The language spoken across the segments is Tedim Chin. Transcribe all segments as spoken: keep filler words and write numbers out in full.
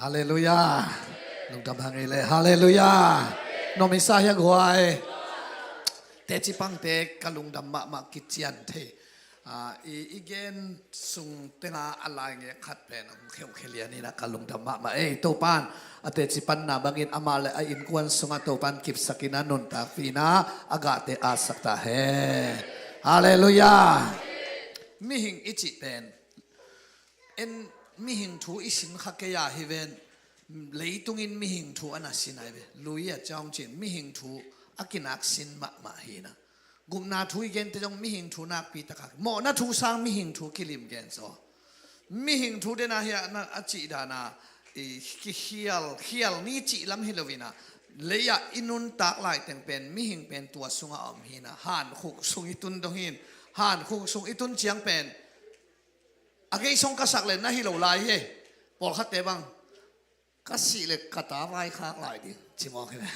Halleluiah. Lungdam hang ei le. Halleluiah. Nuam i sa hia guai? Teci pangte ka lungdam mahmah kician thei. Ah, i, i gen sung tenga a lai nge khat pen hong kheukhia lian ina ka lungdam mahmah ei. Topan a teci panna bangin amah le a innkuan sungah Topan kipsakin a nuntakpih ina a gahte a sak ta hen. Halleluiah. Mihing i cih pen en, mihing thu i sin kha kei a hi ven. Leitungin mihing thu a na sin ai ve. Lui a ciang cin mihing thu a kinak sin mahmah hi na. Gupna thu i gente zong mihing thu nakpi taka, mawhna thu sang mihing thu kilim gen zaw. Mihing thu dena hi a, na a cih dana i kikhial, khial ni cih lam hi lo ina, lei-ah i nuntak laiteng pen mihing pen tua sungah a om hi na. Hankhuk sung i tun dong hin, hankhuk sung i tun ciang pen a gei song ka sak le na hi lo lai hi. Pawlkhatte bang ka sih le ka ta vaikhak lai ding ci mawk hi ve.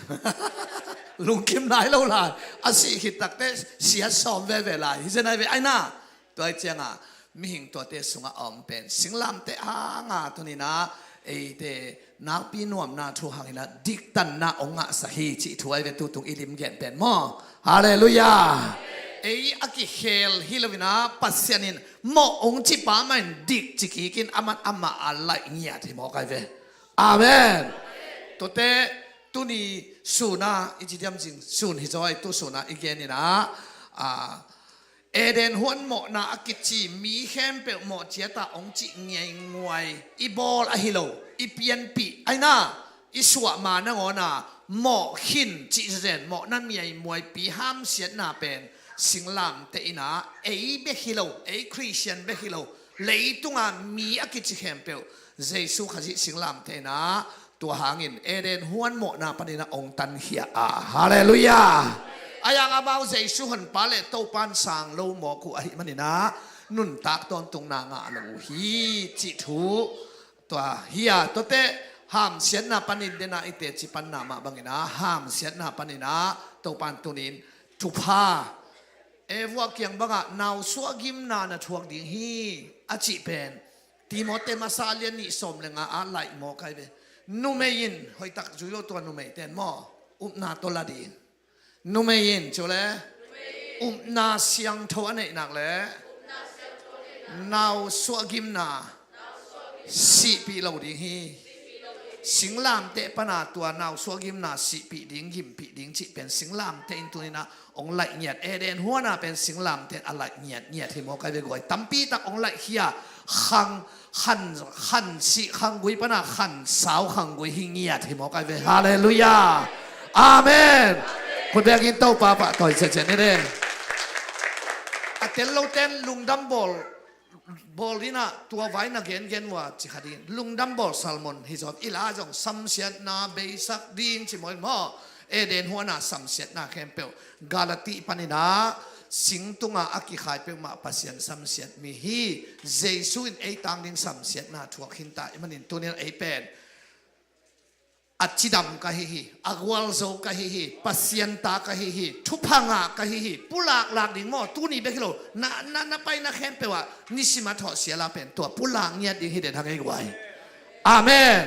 Lungkim nai lo lai. A sih khit takte siat sawm veve lai hi zen ai ve. Aina tua i cianga mihing tuate sungah a om pen singlamte hanga tunina eite nakpi nuamna thu hangina diktanna ong ngahsa hi cih thu ai ve. Tutung i lim gen pen maw? Halleluiah. Ei a kikhel hi loina Pasian in mawh ong cipa mahin dik ci kikin aman amah a laih ngiat hi mawk ai ve. Amen. Tuate tuni suna i ci diam cing sun hi zaw ai, tu suna i genina, ah, Eden huan mawhna a kici mi khempeuh mawh ciata ong cih ngiainguai i bawl ahi lo, i pianpih aina i suahma nangawna mawh khin cih zen mawhna miaimuaipi hamsiatna pen singlamte ina ei bek hi lo, ei Khristian bek hi lo, leitunga mi a kici khempeuh Jesu Khazih singlamte ina tua hangin Eden huan mawhna panina ong tankhia a. Halleluiah. A yang amau Jesu honpa le Topan sang lo mawk uh ahi manina nuntak tawntungna ngah lo uh hi cih thu tua hi a. Tuate hamsiatna panin dena i teci panna mah bangina hamsiatna panina Topan tunin thupha Eva kiang bangah nausuah gimna na thuak ding hi a cih pen Timote masa lian nih sawm le nga ah laih mawk ai ve. Numei in hoihtak zui lo tua numei ten maw? Upna tawh la ding. Numei in cu le upna siangtho a neihnak le nausuah gimna sihpih lo ding hi. Singlamteh pana tua nausuah gimna sihpih ding, gimpih ding cih pen singlamteh in tunina ong laih ngiat. Eden huana pen singlamteh a laih ngiat ngiat hi mawk ai ve guai. Tampi tak ong laih khia khang khan, khan sih khanggui pana khan sau khanggui hi ngiat hi mawk ai ve. Halleluiah. Amen. Khut bengin Topa pahtawi ciacian ni deng. A tel lo ten lungdam bawl bawl dina tua vai na gengen ua ci kha ding. Lungdam bawl sermon hi zong i la zong samsiatna beisak ding ci maw in maw? Eden huana samsiatna khempeuh Galati panina singtunga a kikhai peuhmah Pasian samsiat mi hi. Jesu in ei tang ding samsiatna thuak khinta i manin tunin ei pen a cidam ka hi hi, a gualzo ka hi hi, Pasian ta ka hi hi, thupha ngah ka hi hi, pulak lak ding maw? Tuni bek hi lo, na, na, na paina khempeuh ah nisima thawh siala pen tua pulak ngiat ding hi den hang ei guai. Amen.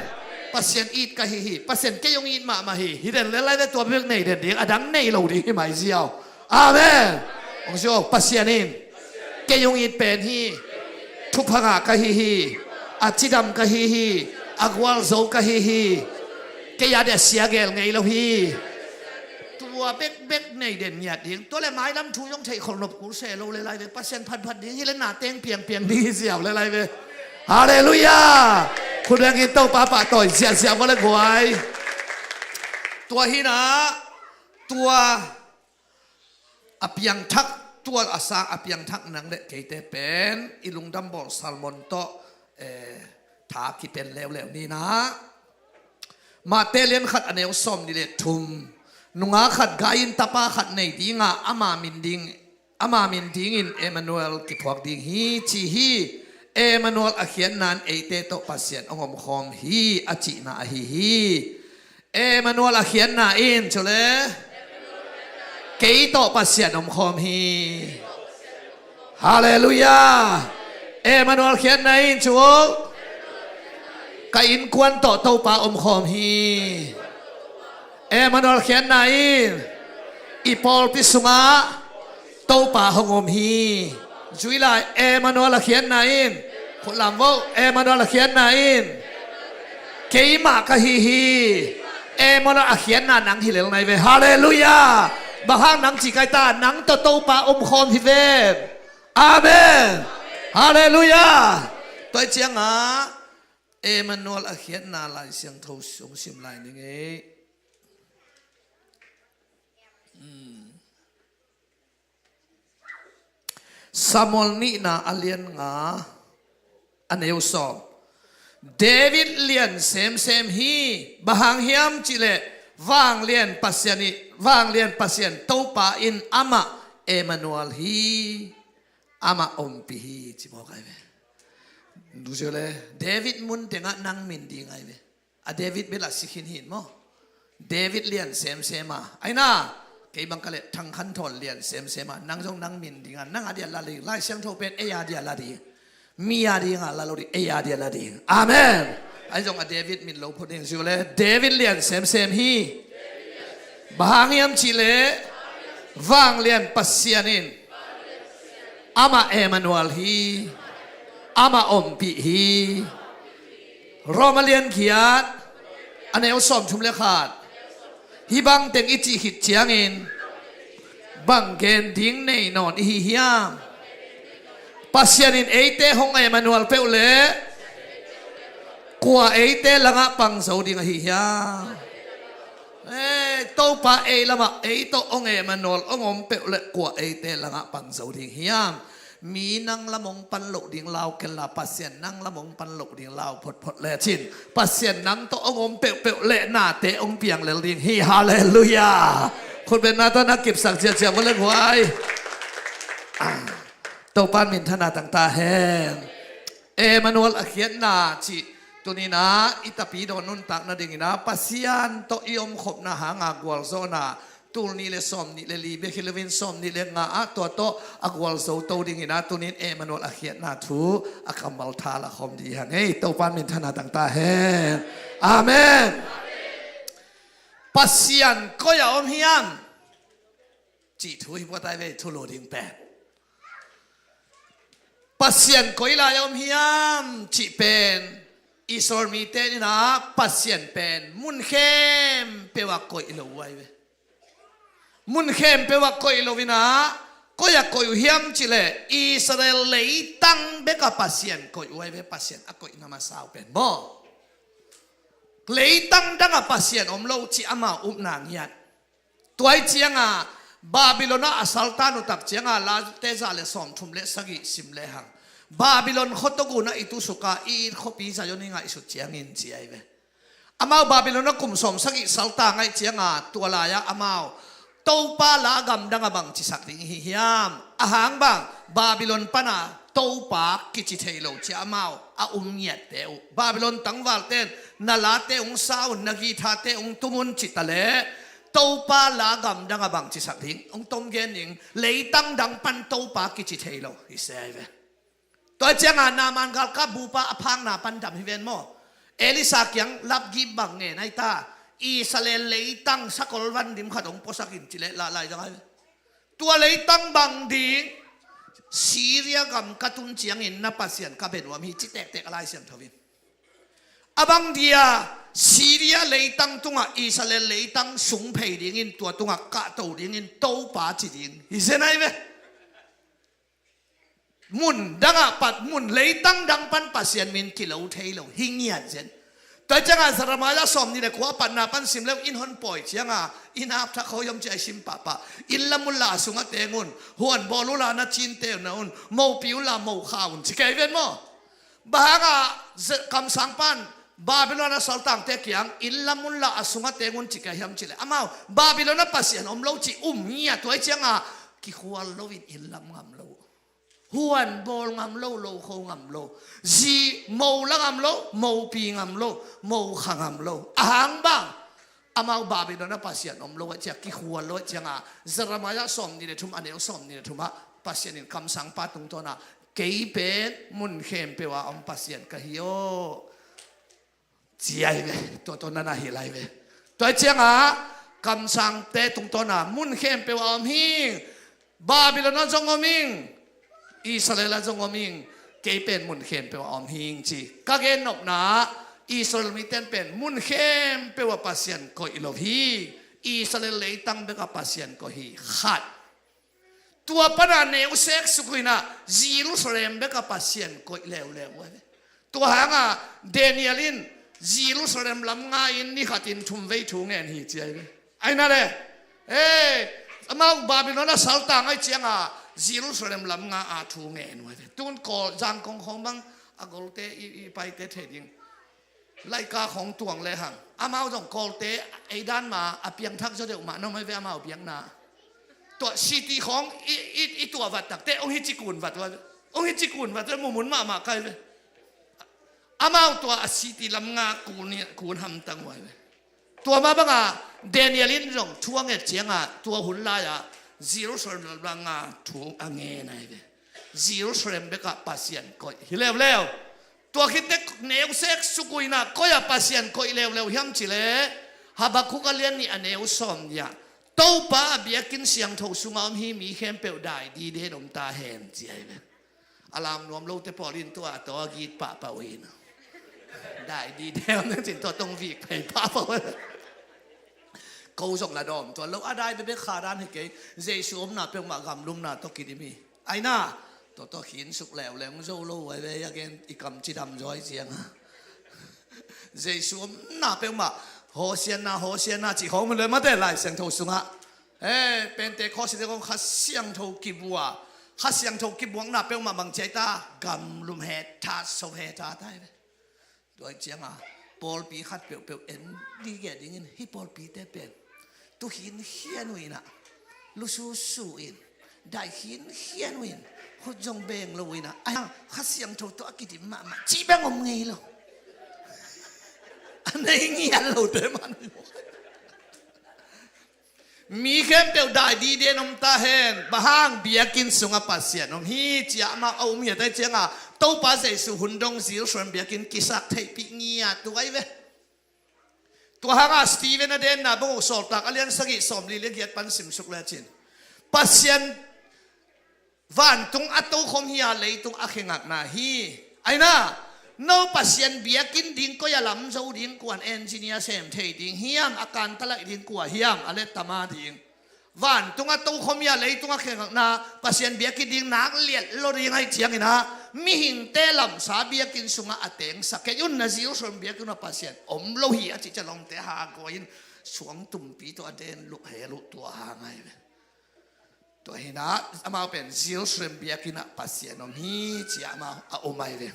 Pasian it ka hi hi, Pasian kei hong it mahmah hi, hi den le lai le tua bek nei den ding, a dang nei lo ding hi mai ziau. Amen. Hong sio Pasian in kei hong it pen hi, thupha ngah ka hi hi, a cidam ka hi hi, a gualzo ka hi hi. Kei a dia sia gel ngei lo hi. Tua bekbek nei den ngiat ding. Tua le mailam thu zong theih kholnop kul se lo le lai ve Pasian phatphat ding hi le na teng piangpiang ding hi ziau le lai ve. Halleluiah. Khut bengin Topa pahtawi ziahziah vua le guai. Tua hina tua a piangthak tua a sang a piangthak nang le keite pen i lungdam bawl sermon tawh, eh, tha kipen leuleu nina. Mate lian khat a neu sawm ni le thum. Nunga khat gai in tapa khat nei dinga ama min ding, ama min dingin Emmanuel kiphuak ding hi ci hi. Emmanuel a khiatna in eite tawh Pasian hong omkhawm hi a cihna ahi hi. Emmanuel a khiatna in cu le kei tawh Pasian omkhawm hi. Halleluiah. Emmanuel khiatna in cu Ka innkuan tawh Topa omkhawm hi. Emmanuel khiatna in i pawlpi sungah Topa hong om hi. Zui lai, Emmanuel a khiatna in. Khut lam vo, Emmanuel a khiatna in keimah ka hi hi. Emmanuel a khiatna nang hi lel nai ve. Halleluiah. Bang hang nang ci kai ta, nang tawh Topa omkhawm hi ven. Amen. Halleluiah. Tua hi ciangah Emmanuel a khiatna Lai Siangtho sung sim lai ning ei. Samuel nihna a lian nga, a neu sawm. David lian semsem hi. Bang hang hiam cihleh vanglian Pasian ih, vanglian Pasian Topa in amah Emmanuel hi. Amah ompih hi, ci mawk ai ve. Nung zio le, David mun tengah nang min ding ai ve. A David bel a si khin hin maw? David lian semsem a, aina, kei bang ka leh Thang Khan Thawn lian semsem a, nang zong nang min ding a, nang a dia la ding, Lai Siangtho pen ei a dia la ding. Mi a ding a la lo ding, ei a dia la ding. Amen. Ai zong a David min lo phot ding zio le, David lian semsem hi. Bang hang hiam cihleh vanglian Pasian in amah Emmanuel hi. Amah ompih hi. Roma lian giat, a neu sawmthum le khat. Hih bang teng i cih khit ciangin bang gen ding nei nawn i hi hiam? Pasian in eite hong Emmanuel peuh leh kua eite langah pang zo ding ahi hiam? Eh, Topa ei lamah ei tawh hong Emmanuel hong om peuh leh kua eite langah pang zo ding hiam? Mi nang lam hong pan loh ding lau kei la, Pasian nang lam hong pan loh ding lau photphot lecin, Pasian nang tawh hong om peuhpeuh leh nate hong piang lel ding hi. Halleluiah. Khutbetna tawh na kipsak ciatciat vua le guai. Ah, Topa in minthanna tang ta hen. Emmanuel a khiatna cih tuninah i tapidaw nuntak nadinginah Pasian tawh i omkhopna hanga gualzawhna, tul nih le sawm nih le li bek hi loin sawm nih le nga ah tua tawh a gualzo to dinginah tunin Emmanuel a khiatna thu a kammal tha la khawm dih hang ei. Topa in minthanna tang ta hen. Amen. Pasian koi a om hiam? Cih thu hi puatai ve, thulu ding pen. Pasian koi lai a om hiam cih pen, Israel mite inah Pasian pen mun khempeuh ah koih lo uh ai ve. Mun khempeuh ah koih lo inah, koi a koih uh hiam cihleh Israel leitang bek ah Pasian koih uh ai ve, Pasian a koihna masa uh pen maw. Leitang dang ah Pasian om lo cih amau upna ngiat. Tua hi cianga Babylon ah a saltan uh tak cianga Late za le sawmthum le sagih sim lehang, Babylon khuatuk unah i tusuka i it khuapi Zion i ngaihsut ciangin ci ai ve. Amau Babylon ah kum sawm sagih salta ngaih cianga tua lai-ah amau Topa la gamdang a bang cisak ding ihi hiam? Ahang bang Babylon pana Topa kici thei lo cia amau a um ngiatte uh. Babylon tangvalte in na late ung sa un, na githate ung tum un cita leh Topa la gamdang a bang cisak ding? Ung tom gen ning, leitang dang pan Topa kici thei lo hi se ai ve. Tua cianga Naaman galkap bupa a phakna pan dam hi ven maw. Elisha kiang lapgip bang ngen ai ta, Israel leitang sakol van dim khat ong puasak in ci leh lah lai dang ai ve. Tua leitang bang ding, Syria gam ka tun ciangin na Pasian ka bia nuam hi ci tektek a Lai Siangtho in. A bang dia Syria leitang tungah Israel leitang sung phei dingin tua tungah kahto dingin Topa ci ding hi zen ai ve. Mun dangah pat, mun leitang dang pan Pasian min kilo thei lo hi ngiat zen. Tua cianga Jeremiah sawm nih le kua patna pan sim leu in hon pawi cianga in ap thak ho yom ci ai sim pahpah. In lam unla a sungah teng un, huan bawl unla na cinte na un, mopi unla mo kha un ci kei ven maw. Bang hanga kamsang pan Babylon a saltangte kiang in lam unla a sungah teng un ci kei hiam cileh amau Babylon a Pasian om lo ci um ngiat tua cianga kikhual loin in lam ngam lo. Huan bawl ngam lo, lo kho ngam lo. Zi mo la ngam lo, mopi ngam lo, mo kha ngam lo. Ahang bang amau Babylon a Pasian om lo a cia kikhual lo a cianga Jeremiah sawm nih le thum a neu sawm nih le thum ah Pasian in kamsangpa tungtawna kei pen mun khempeuh a om Pasian ka hi aw. Ci ahi ve, tua tawh na na hilh ahi ve. Tua hi ciangah kamsangte tungtawna mun khempeuh a om hi. Babylon ah zong om ing, Israel ah zong om ing, kei pen mun khempeuh a om hing ci. Ka gen nopna, Israel mite pen mun khempeuh ah Pasian koih lo hi. Israel leitang bekah Pasian koih hi. Khat. Tua pana neu sek suk uh inah Jerusalem bekah Pasian koih leuleu uh ahi ve. Tua hangah Daniel in Jerusalem lam nga in ni khatin thum vei thu ngen hi ci ahi ve. Ahi na le, eh, amau Babylon ah saltang ahi ciangah Jerusalem lam nga ah thu ngen uh ahi ve. Tun Kawl Zangkong khawng bang a golte i, i paite thei ding. Laika khawng tuang lehang amau zong Kawlte ei dan ma a piangthak zaw deuh mah na om ahi ve amau biakna. Tua city khawng i, i, i tuah vat takte ong hi cikun vat uh ahi ve. Ong hi cikun vat uh ahi ve, mumun mahmah kai ve. Amau tua a city lam nga kun, kun hamtang uh ahi ve. Tua mah banga Daniel in zong thu a nget ciangah tua hun lai-ah Jerusalem lam nga thu a ngen ahi ve. Jerusalem bekah Pasian koih hi leuleu. Tua khit teh neu sek suk uh inah koi ah Pasian koih leuleu hiam cih leh, Habakkuk a lian nih a neu sawm nih ah, Topa a biakinn siangtho sungah om hi mi khempeuh dai diden om ta hen ci ahi ve. A lam nuam lote pawl in tua a taw a git pahpah uh hi na. Dai diden om na cin tua tong vik phei pahpah uh. Ko zong la dawm tua lo a dai bebek kha dan hi kei. Jesu omna peuhmah gamlumna tawh kidim hi. Ahi na, tua tawh khinsuk leuleu zo lo uh ahi ve, a gen i kam cidam zaw ahi ciangah. Jesu omna peuhmah Hosianna, Hosianna cih khawng mun le mate Lai Siangtho sungah. Eh, Pentecost te kong Kha Siangtho kibua, Kha Siangtho kibuakna peuhmah bang ci ahi ta, gamlum het tha, so het tha ta ahi ve. Tua ahi ciangah pawlpi khat peuhpeuh en dih geh dingin hih pawlpite pen tu khinkhian uh inah, lususu in, dai khinkhian uh in, khut zong beng lo uh inah, ahi hang Kha Siangtho tawh a kidim mahmah cih beng om ngei lo. A nei ngiat lote mah. Mi khempeuh dai diden om ta hen, bang hang biakinn sungah Pasian om hi ci-a amau a um ngiat ahi ciangah Topa Jesu hun dong Jerusalem biakinn kisak theihpih ngiat uh ahi ve. Tua hangah Stephen a denna bang uh Sawltak a lian sagih sawmli le giat pan simsuk lecin, Pasian vantung a tokhom hi a, leitung a khengakna hi. Ahi na, no Pasian biakinn ding koi a lam zo ding, kuan engineer sem thei ding hiam, a kantalaih ding kua hiam, a lettama ding. Vantung a tokhom hi a, leitung a khengakna, Pasian biakinn ding nak liat lo ding ahi ciangin ah, mihingte lamsa biakinn sungah a tengsak kei un, na Jerusalem biakinn ah Pasian om lo hi a cih ciang lawmte hangkua in suang tumpi tawh a den luh hel uh tua hang ahi ve. Tua hi na, amau pen Jerusalem biakinn ah Pasian om hi ci-a amau a um ahi ve.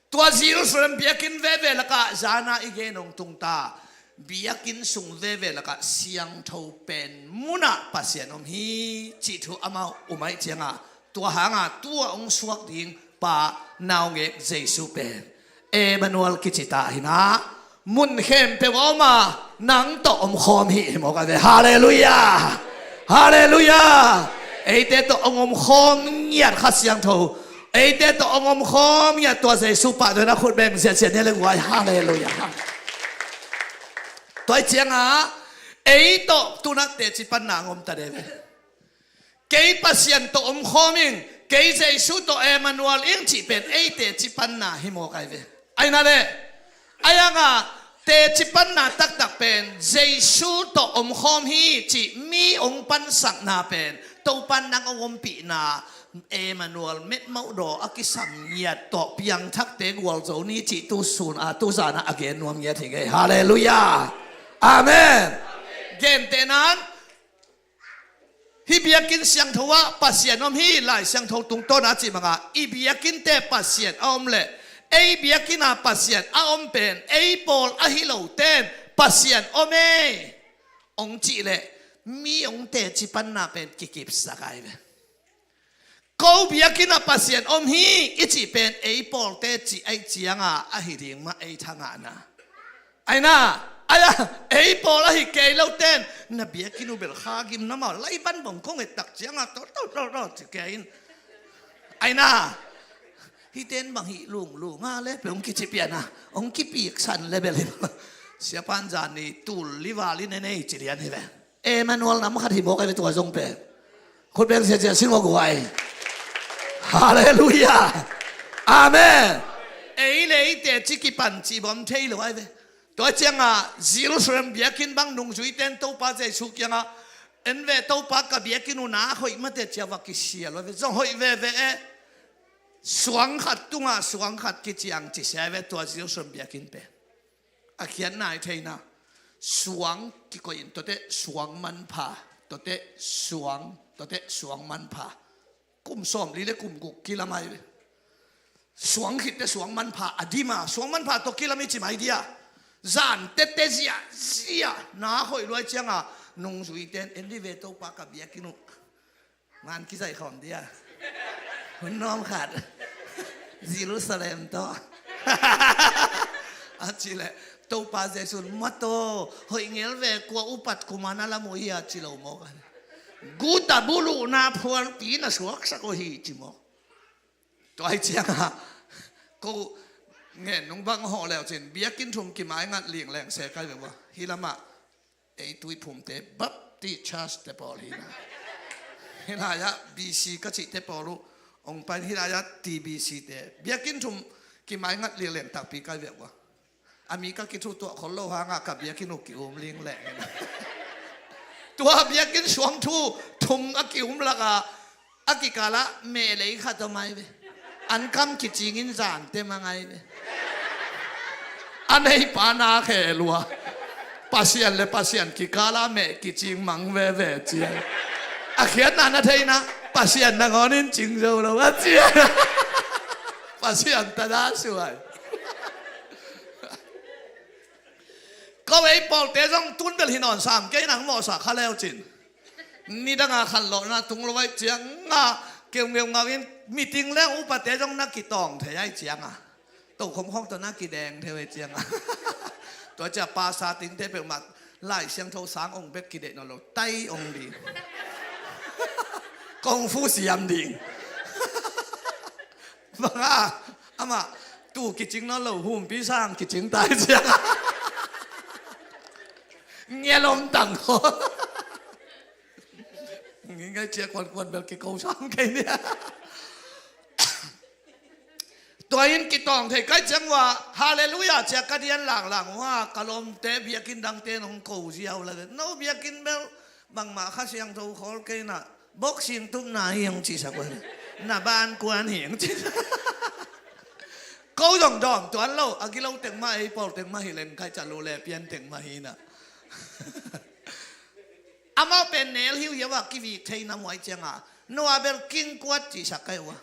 Tua Jerusalem biakinn veve lakah zana i gen hong tungta, biakinn sung veve lakah siangtho pen munah Pasian om hi cih thu amau um ahi ciangah, tua hangah tua hong suak ding Pa naungek Jesu pen Emmanuel kici ta hi na, mun khempeuh a om a, nang tawh omkhawm hi hi mawk ahi ve. Halleluiah! Halleluiah! Eite tawh hong omkhawm ngiat Kha Siangtho, eite tawh hong omkhawm ngiat tua Jesu pahtawi na khut beng ziahziah ni le guai. Halleluiah! Tua hi ciangah ei tawh tunah teci panna hong om ta de ve. Kei Pasian tawh omkhawm ing, kei Jesu tawh Emmanuel ing cih pen ei teci panna hi mawk ahi ve. Ahi na le, ahi hangah teci panna taktak pen Jesu tawh omkhawm hi cih mi hong pansakna pen Topa nang hong ompihna, Emmanuel metmauh daw a kisam ngiat tawh piangthakte gualzo ni cih tu sun a tu zan ah a gen nuam ngiat hi ngei. Halleluiah! Amen! Gentehna in, hih biakinn siangtho ah Pasian om hi, Lai Siangtho tungtawn a cih bangah i biakinnte Pasian a om leh ei biakinn ah Pasian a om pen ei pawl ahi lote in Pasian om e hong cih leh mi hong teci panna pen kikipsak ahi ve. Ko biakinn ah Pasian om hi i cih pen ei pawlte cih ahi ciangah ahi ding mah ei thangahna. Ahi na, ahi a, ei pawl ahi kei lote in na biakinn uh bel Kha gim na mah lai ban bawng kong et tak ciangah tawh tawh tawh tawh ci kei in. Ahi na, Hihte in bang hih lunglung a le pe hong kici pian a, hong kipiksan le bel hi. Siapa'n zan ni tul li val in en ei ci lian hi ve. Emmanuel nam khat hi mawk a ve tua zong pen. Khut beng siasia sin ngawk uh ai. Halleluiah. Amen. Ei le ei teci kipan cih bawm thei lo ai ve. Tua ciangah Jerusalem biakinn bang nungzuite in Topa Jesu kiangah, en ve Topa, ka biakinn uh na hoih mate cia va kisia lo ai ve. Zong hoih veve e. Suang khat tungah suang khat kiciang cisia ai ve tua Jerusalem biakinn pen. A khiatna i theihna, suang kikoih in tuate suang manpha, tuate suang, tuate suang manpha. Kum sawmli le kum guk kilam ai ve. Suang khitte suang manpha a dim a, suang manpha tawh kilam i ci mai dia. Zan tete ziahziah na hoih luai ciangah nungzuite in, en di ve Topa, ka biakinn uh man kizaih khawm dia. Hun nawm khat Jerusalem tawh a cih leh Topa Jesu in, mato, hoih ngel ve, kua upat kuma na lam uh hi a ci lo mawk a. Guta buluhna phualpi na suaksak uh hi ci mawk. Tua hi ciangah ko ngen nung bang hawh leu cin biakinn thum kimai ngat lingleng se kai ve ua. Hih lamah ei Tuiphumte Baptist Church te pawl hi na. Hih lai-ah B C ka cihte pawl uh hong pai, hih lai-ah T B C te. Biakinn thum kimai ngat lingleng takpi kai ve ua. A mi ka kithutuah khol lo hangah ka biakinn uh ki-um lingleng hi na. Tua biakinn suangthu thum a ki-um lakah a kikalah mehlei khat om ai ve. An kam kicingin zante mang ai ve. A neipa na khe lua. Pasian le Pasian kikalah meh kicing mang veve ciang. A khiatna na theihna, Pasian nangawnin cing zo lo a ciang. Pasian tada suai. Ko ei pawlte zong tun bel hi nawn sam kei nang mawhsa kha leu cin. Nidanga khanlawhna tung lo ai cianga keungeu ngau in meeting le upate zong na kitawng thei ai cianga tokhom khawng tawh na kideng thei ai cianga. Tua cia pasa tingte peuhmah Lai Siangtho sang ong bek kideih nawn lo, tai ong ding. Kung fu siam ding. Banga amah tu kicing nawn lo, humpi sang kicing tai cianga. Ngialom tang ko. Ngi ngai cia kuan kuan bel kiko sam kei nia. Tua in kitawng thei kai ciang ua, halleluiah cia ka dian langlang ua, ka lawmte biakinn dangte nong ko ziau la. No biakinn bel bangmah Kha Siangtho khawl kei na, boxing tupna hi hong cisak ua. Na ban kuan hi hong cisak. Ko zong dawm tuan lo, a gilo teng mah, ei pawl teng mah hi leng kai ca lu le pian teng mah hi na. Amau pen nel hiuhiau a kivik theina muai cianga Noah bel king kuat cihsak kai ua.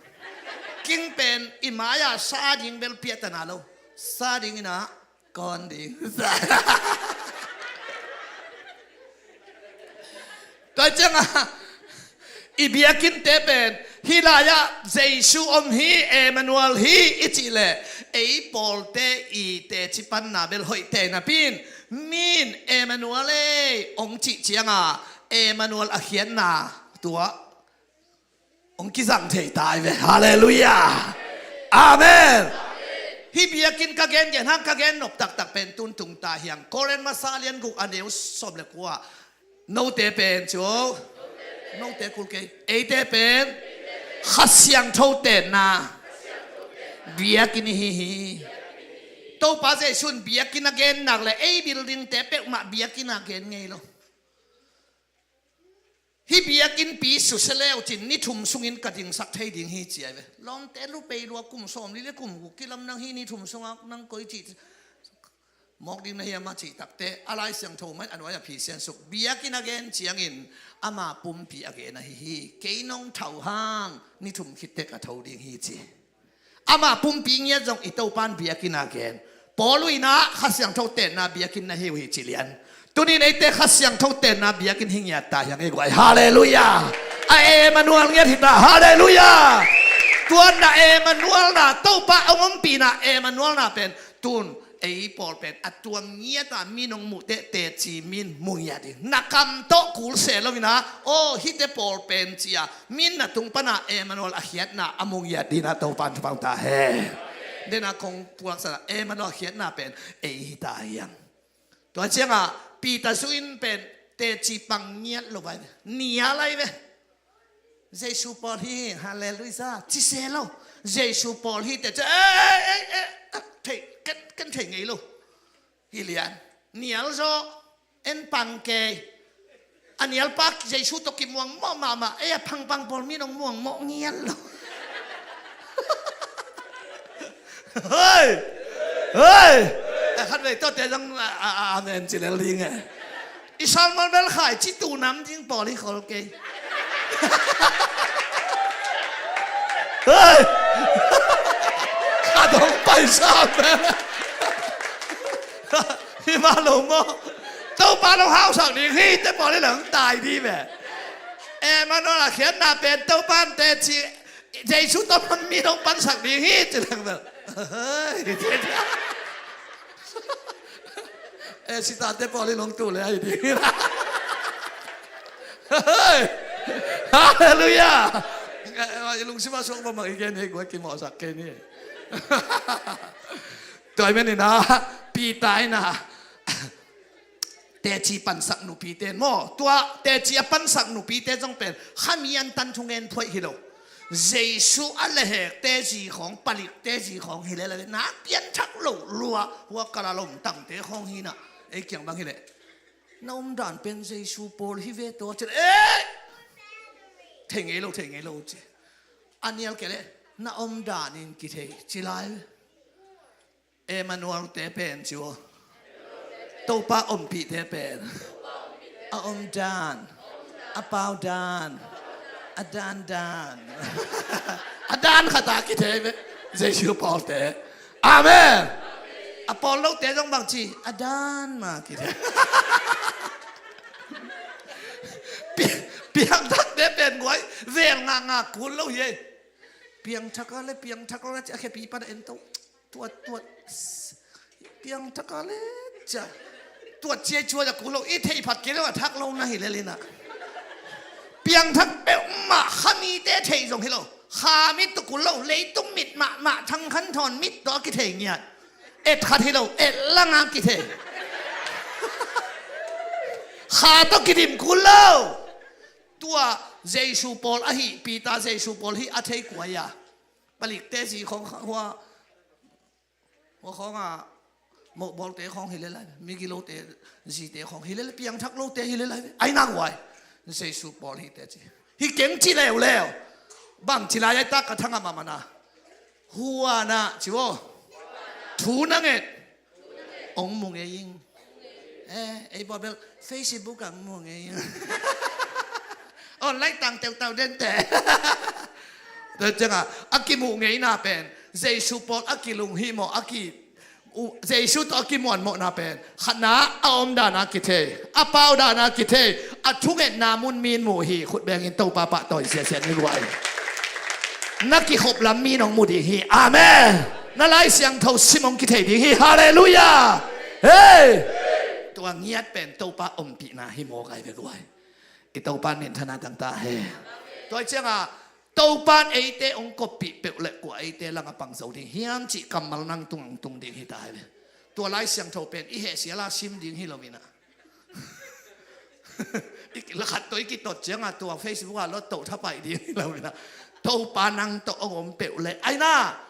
King pen i mai-a sa ding bel piahtana lo. Sa ding ina kawn ding. Tua cianga i biakinnte pen hih lai-ah Jesu om hi, Emmanuel hi i cih leh ei pawlte i teci panna bel hoih tei napi in, min Emmanuel ei hong cih cianga Emmanuel a khiatna tua hong kizang thei ta hi ve. Halleluiah. Amen. Hih biakinn ka gengen hang ka gen nop taktak pen tun tung ta hiang. Korin masa lian guk a neu sawm le kua. Note pen cu, note kul kei, eite pen Kha Siangtho tenna biakinn ihi hi. Topa Jesu in biakinn a gen nak le ei buildingte peuhmah biakinn a gen ngei lo. Hih biakinnpi susia leu cin ni thum sungin ka dingsak thei ding hi ci ai ve. Lawmte lu pei lua, kum sawmli le kum guk kilam nang hih ni thum sungah nang koi cih mawk ding na hiam a cih takte a Lai Siangtho mah in a nuai a phisian suk. Biakinn a gen ciangin ama pumpi a gen ahi hi. Kei nong thau hang ni thum khit tek a tho ding hi ci. Ama pumpi ngiat zong i Topa in biakinn a gen. Paul uh in ah Kha Siangtho tenna biakinn na hi uh hi ci lian. Tuni in eite Kha Siangtho tenna biakinn hi ngiat ta hiang ei guai. Halleluiah. A Emmanuel ngiat hi ta. Halleluiah. Tuan na Emmanuel na, Topa hong ompihna Emmanuel na pen tun Ei pawl pen a tuam ngiat a, min hong muh teh teci min mu ngiat ding. Na kam tawh kul se lo in a, aw, hihte pawl pen ci a, min na tung pan a Emmanuel a khiatna a mu ngiat ding a, Topa'n thupha ta hen. Den a kong pulaksan a, Emmanuel a khiatna pen ei hi ta hi hang. Tua ciang a Peter zui in pen teci pang ngiat lo vai ve. Nial lai ve. Jesu pawl hi, halleluiah, ci se lo. Jesu pawl hi teh ci, eh, eh, eh, eh, thei, ken, ken thei ngei lo. Hi lian. Nial zaw, en pang kei. A nial pa Jesu tawh kimuang mawh mahmah, ei a pangpang pawl min hong muang mawh ngial lo. Hei! Hei! A khat vei tawh te zong a, a, a, amen ci lel ding e. I salmon bel khai ci tu nam ding pawl hi khol kei. Hei! Ka dong paisa bel. Hi mah lo maw. Topa lo hausak ding hi te pawl hi lang tai di ve. Emmanuel a khiatna pen Topa in teci Jesu tawh pan mi dong pansak ding hi ci leng bel. Eh, sitante pawl hi long tu le ahi ding. Halleluiah. Eh, lungsim a suak bang bang i gen hi guai kimawhsak kei ni. Tua hi menin a Peter in a teci pansak nupite maw, tua teci a pansak nupite zong pen khami an tan thungen phuaih hi lo. Jesu a lehekte zi khawng, palikte zi khawng hi leh leh na pianthak lo lua, hua kala lom tangte khawng hi na, ei kiang bang hi leh na omdan pen Jesu pawl hi ve tawh ci leh, eh, thei ngei lo, thei ngei lo ci. A nial kei leh na omdan in kithei ci lai. Emmanuel te pen ci aw. Topa ompihte pen a omdan, a paudan, a dandan, a dan khat a kithei ve. Jesu pawlte. Amen. A pawl lote zong bang ci, a dan ma kithei. Pi-, piangthakte pen guai vel ngakngak kul lo hi ei. Piangthak a le piangthak lo le ci a khepi pan a en to. Tuat, tuat. Piangthak a le cia. Tuat cia i cuat a kul lo, i theih phat kei lo a thak lo na hi lel in a. Piangthak peuhmah khamite theih zong hi lo. Kha mit tawh kul lo, leitung mit mahmah, Thang Khan Thawn mit tawh a kithei ngiat. Et khat hi lo, et lang a kithei. Kha tawh kidim kul lo. Tua Jesu pawl ahi, Peter Jesu pawl hi a thei kuai a. Palikte zi khawng hua, hua khawng a, mohbawlte khawng hi lel lai, migilote zite khawng hi lel lai, piangthak lote hi lel lai. Ai nak uai, Jesu pawl hi teci. Hi keng ci leuleu. Bang ci lai ai tak ka thang a mamana. Hua na ci aw. Thu na nget. Ong mu ngei ing. Eh, ei bawl bel Facebook ang mu ngei ing. Online tang teutau dente. Tua cianga a kimuh ngeina pen Jesu pawl a kilung hi maw, a ki, u, Jesu tawh a kimuanmawhna pen khatna a omdana kithei, a paudana kithei, a thungetna mun min muh hi. Khut bengin Topa pahtawi siasia ni guai. Na kikhop lam mi nong mu ding hi. Amen. Na Lai Siangtho sim hong kithei ding hi. Halleluiah. Hei. Tua ngiat pen Topa ompihna hi maw gai ve guai. I Topa in minthanna tang ta hen. Tua cianga Topa in eite hong koppih peuh le kua eite langa pang zo ding hiam cih kammal nang tung ang tung ding hi ta hi ve. Tua Lai Siangtho pen i heh siala sim ding hi lo ina. I lakhat tawh i kitot cianga tua Facebook a lot toh thapai ding hi lo ina. Topa nang tawh hong om peuh le aina.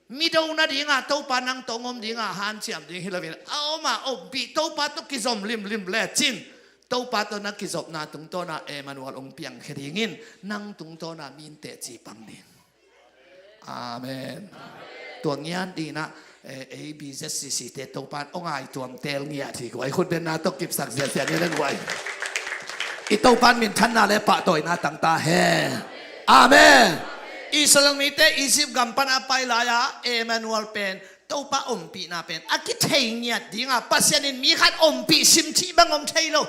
Mi do nadinga Topa nang tawh hong om dinga hanciam ding hi lo ina. A oma ompih Topa tawh kizom limlim lecin Topa tawh na kizopna tungtawna Emmanuel hong piangkhia dingin nang tungtawna minte cipang ding. Amen. Tua ngian dina, eh, A B Z C C te Topan ong ai tuam tel ngiat hi guai. Khut benna tawh kipsak ziaziat ngiat guai. I Topan minthanna le pahtawina tangta hen. Amen. Israel mite Egypt gam pan a pai lai-a Emmanuel pen Topa ompihna pen a kithei ngiat dinga Pasian in mi khat ompih sim cih bang om thei lo.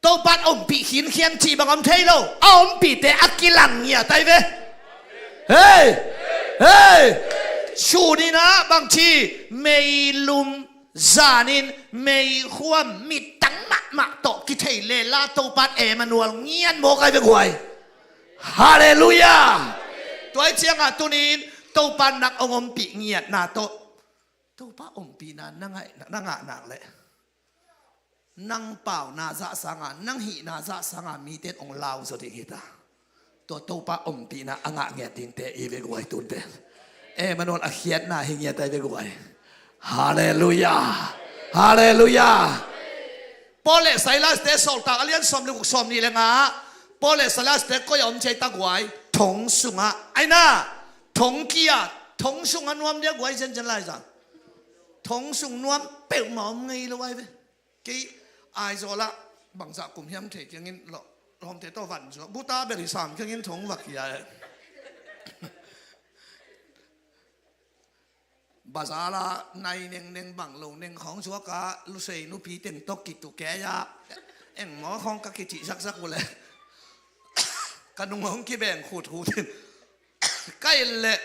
Topan ompih khinkhian cih bang om thei lo. A ompihte a kilang ngiat ai ve. Hei! Hei! Suninah bangci meilum, zanin meikhuam, mittang mahmah tawh kithei lela Topa Emmanuel ngiat mawk ai ve guai. Halleluiah. Tua ih ciangah tunin Topa nak hong ompih ngiatna tawh, Topa ompihna na ngah nak leh nang pauna zah sanga, nang hihna zah sanga mite in hong lau zaw ding hita. Tua Topa ompihna a ngah ngiat dingte i ve guai tunte. Emmanuel a khiatna hi ngiat ai ve guai. Halleluiah. Halleluiah. Paul le Silas te Sawltak a lian sawm le guk, sawm nih le nga. Paul le Silas te koi a om ciai ta guai? Thong sungah. Aina, thong kia, thong sungah nuam dia guai, zenzen lai zang. Thong sung nuam peuhmah om ngei lo ai ve. Kei Aizawl ah bangzah kum hiam thei kiangin lo, lawmte tawh van zuak buta bel hi sam kiangin thong va kia e. Bazar ah nai nengneng bang lo neng khawng zuak a, Lusei nupi teng tawh kitukei a, engmaw khawng ka kicih zakzak uh leh ka nung hong kibeng khutkhut in. Ka et leh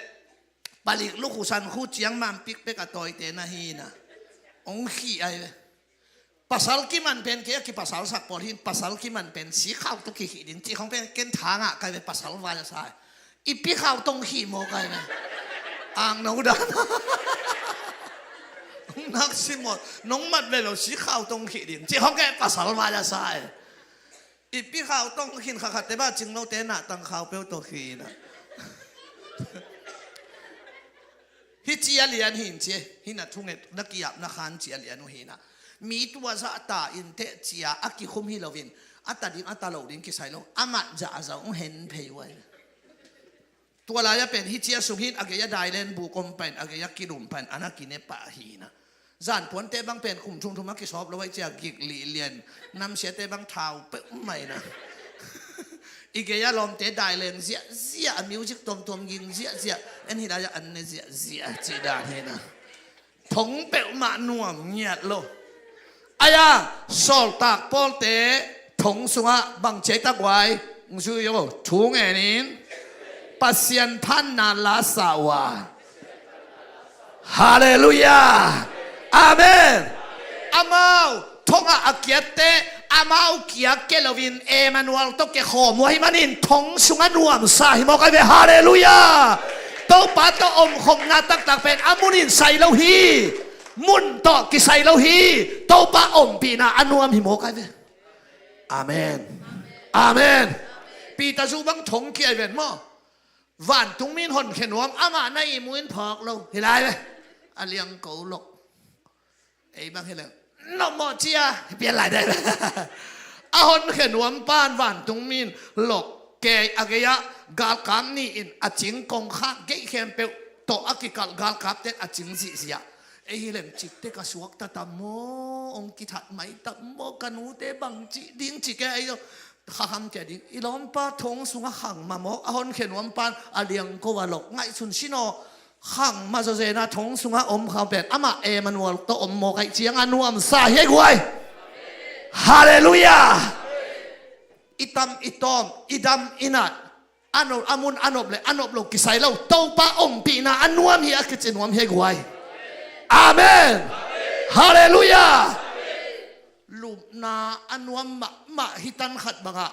palik lukhu sankhu ciang manpik pek a tawite na hi na. Hong khih ai ve. Pasal kiman pen kei a kipasal sak pawl hin, pasal kiman pen sikhau tawh kikhih ding cih khawng pen ken tha ngah kai ve, pasal vai a sa hi. I pikhau tawh hong khih mawk ai ve. Ang no dan. Hong nak si mawk, nong mat ve lo, sikhau tawh hong khih ding cih khawng ken pasal vai a sa hi. I pikhau tawh hong khin kha khatte bah cing lote nah tangkhau peuh tawh khin a. Hih cia lian hin cia, hih na thunget na kiapna khan cia lian uh hin a. Mi tua zah ta in teh cia a kikhum hi loin, a ta ding a ta lo ding kisai lo, a mat zah a zah hong hen phei uh ai. Tua lai-ah pen hih cia sung hin a gei-ah dailen buk om pen, a gei-ah kilum pen, a na kine pah hi na. Zanpuante bang pen kum thumthum a kisawp lo ai cia gik lih lian, namsiate bang thau peuhmah hi na. I gei-ah lawmte dailen ziahziah, a music tuamtuam ging ziahziah, en hi lai-ah an ne ziahziah cih dan hi na. Thong peuhmah nuam ngiat lo. Aia, Sawltak Pawlte thong sungah bang ciai ta guai? Hong zui aw, thu ngenin Pasian phatna la sa uh a. Halleluiah. Amen. Amau thongah a kiatte, amau kia ke loin Emmanuel tawh ke khawm uh ahih manin thong sungah nuamsa hi mawk ai ve. Halleluiah. Topa tawh omkhopna taktak pen a munin sai lo hi. Mun tawh kisai lo hi. Topa ompihna a nuam hi mawk ai ve. Amen. Amen. Peter zu bang thong kia ai ven maw. Vantungmi in honkhia nuam, amah na ihmu in phawk lo hi lai ve. A liangko lok. Ei bang hi leng nopmawh cia hi pian lai dai. A honkhia nuam pan vantungmi in lok kei a gei-ah galkap nih in a cing kongkhak geih khempeuh tawh a kikalh galkapte in a cing zihziah. Ei hi leng cikte ka suakta tam maw, hong kithat mai tam maw, ka nute bang cih ding ci kei ei lo. Kha kham cia ding i lawmpa thong sungah khang mah maw, a honkhia nuam pan a liangko a lok ngaihsun sin aw. Khang mah zawzen a thong sungah om khang pen amah Emmanuel tawh om mawk ai ciang a nuamsa hi ai guai. Halleluiah. I tam i tawm, i dam i nat, a no, a mun a nop le a nop lo kisai lo, Topa ompihna a nuam hi a kici nuam hi ai guai. Amen. Halleluiah. Lupna a nuam mahmah hi tan khat bangah,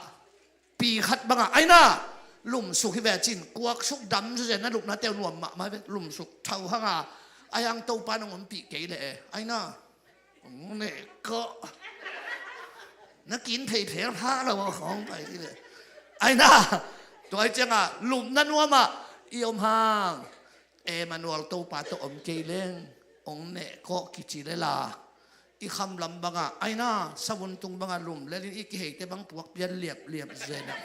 pi khat bangah aina lumsuk hi ve cin, kuaksuk dam zawzen a lupna teu nuam mahmah hi ve, lumsuk thau hanga, a hiang Topa nong ompih kei leh e aina. Hong neh kawh. Na kin pheiphel pha lo a khawng pai hi ve. Aina, tua ai ciangah lupna nuamah i om hang Emmanuel Topa tawh om kei leng hong neh kawh kici lela. I khamlam bangah aina savun tung bangah lum lelin i kiheite bang puak pian liapliap zenah.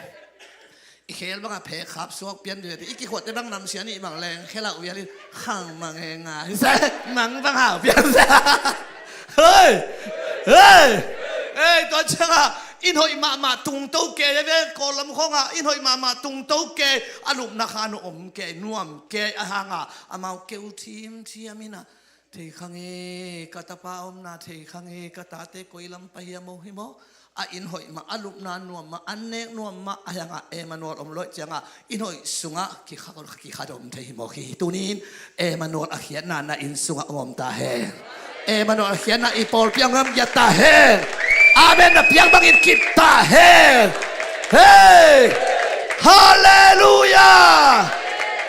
I khel bangah phek khap suak pian dede, i kikhuatte bang namsia nih bang leng khelah uh vialin khang mang e nga hi se, mang bang hau pian se. Hei, hei, hei, tua ciangah in hoih mahmah tungto kei a ve, Kawllam khawngah in hoih mahmah tungto kei, a lupna khan uh om kei, nuam kei a hangah amau keu thimthiam inah, thei khang e, ka tapa omna thei khang e, ka tate koi lam pai hiam aw hi maw? A inn hoih mah, a lupna nuam mah, an nek nuam mah, a hiangah Emmanuel om loih ciangah inn hoih sungah kikha, kikhadom thei hi mawk hi. Tunin Emmanuel a khiatna na inn sungah om om ta hen. Emmanuel a khiatna i pawlpi ah om om ta hen. Amen. Na piang bangin kip ta hen. Hei! Halleluiah!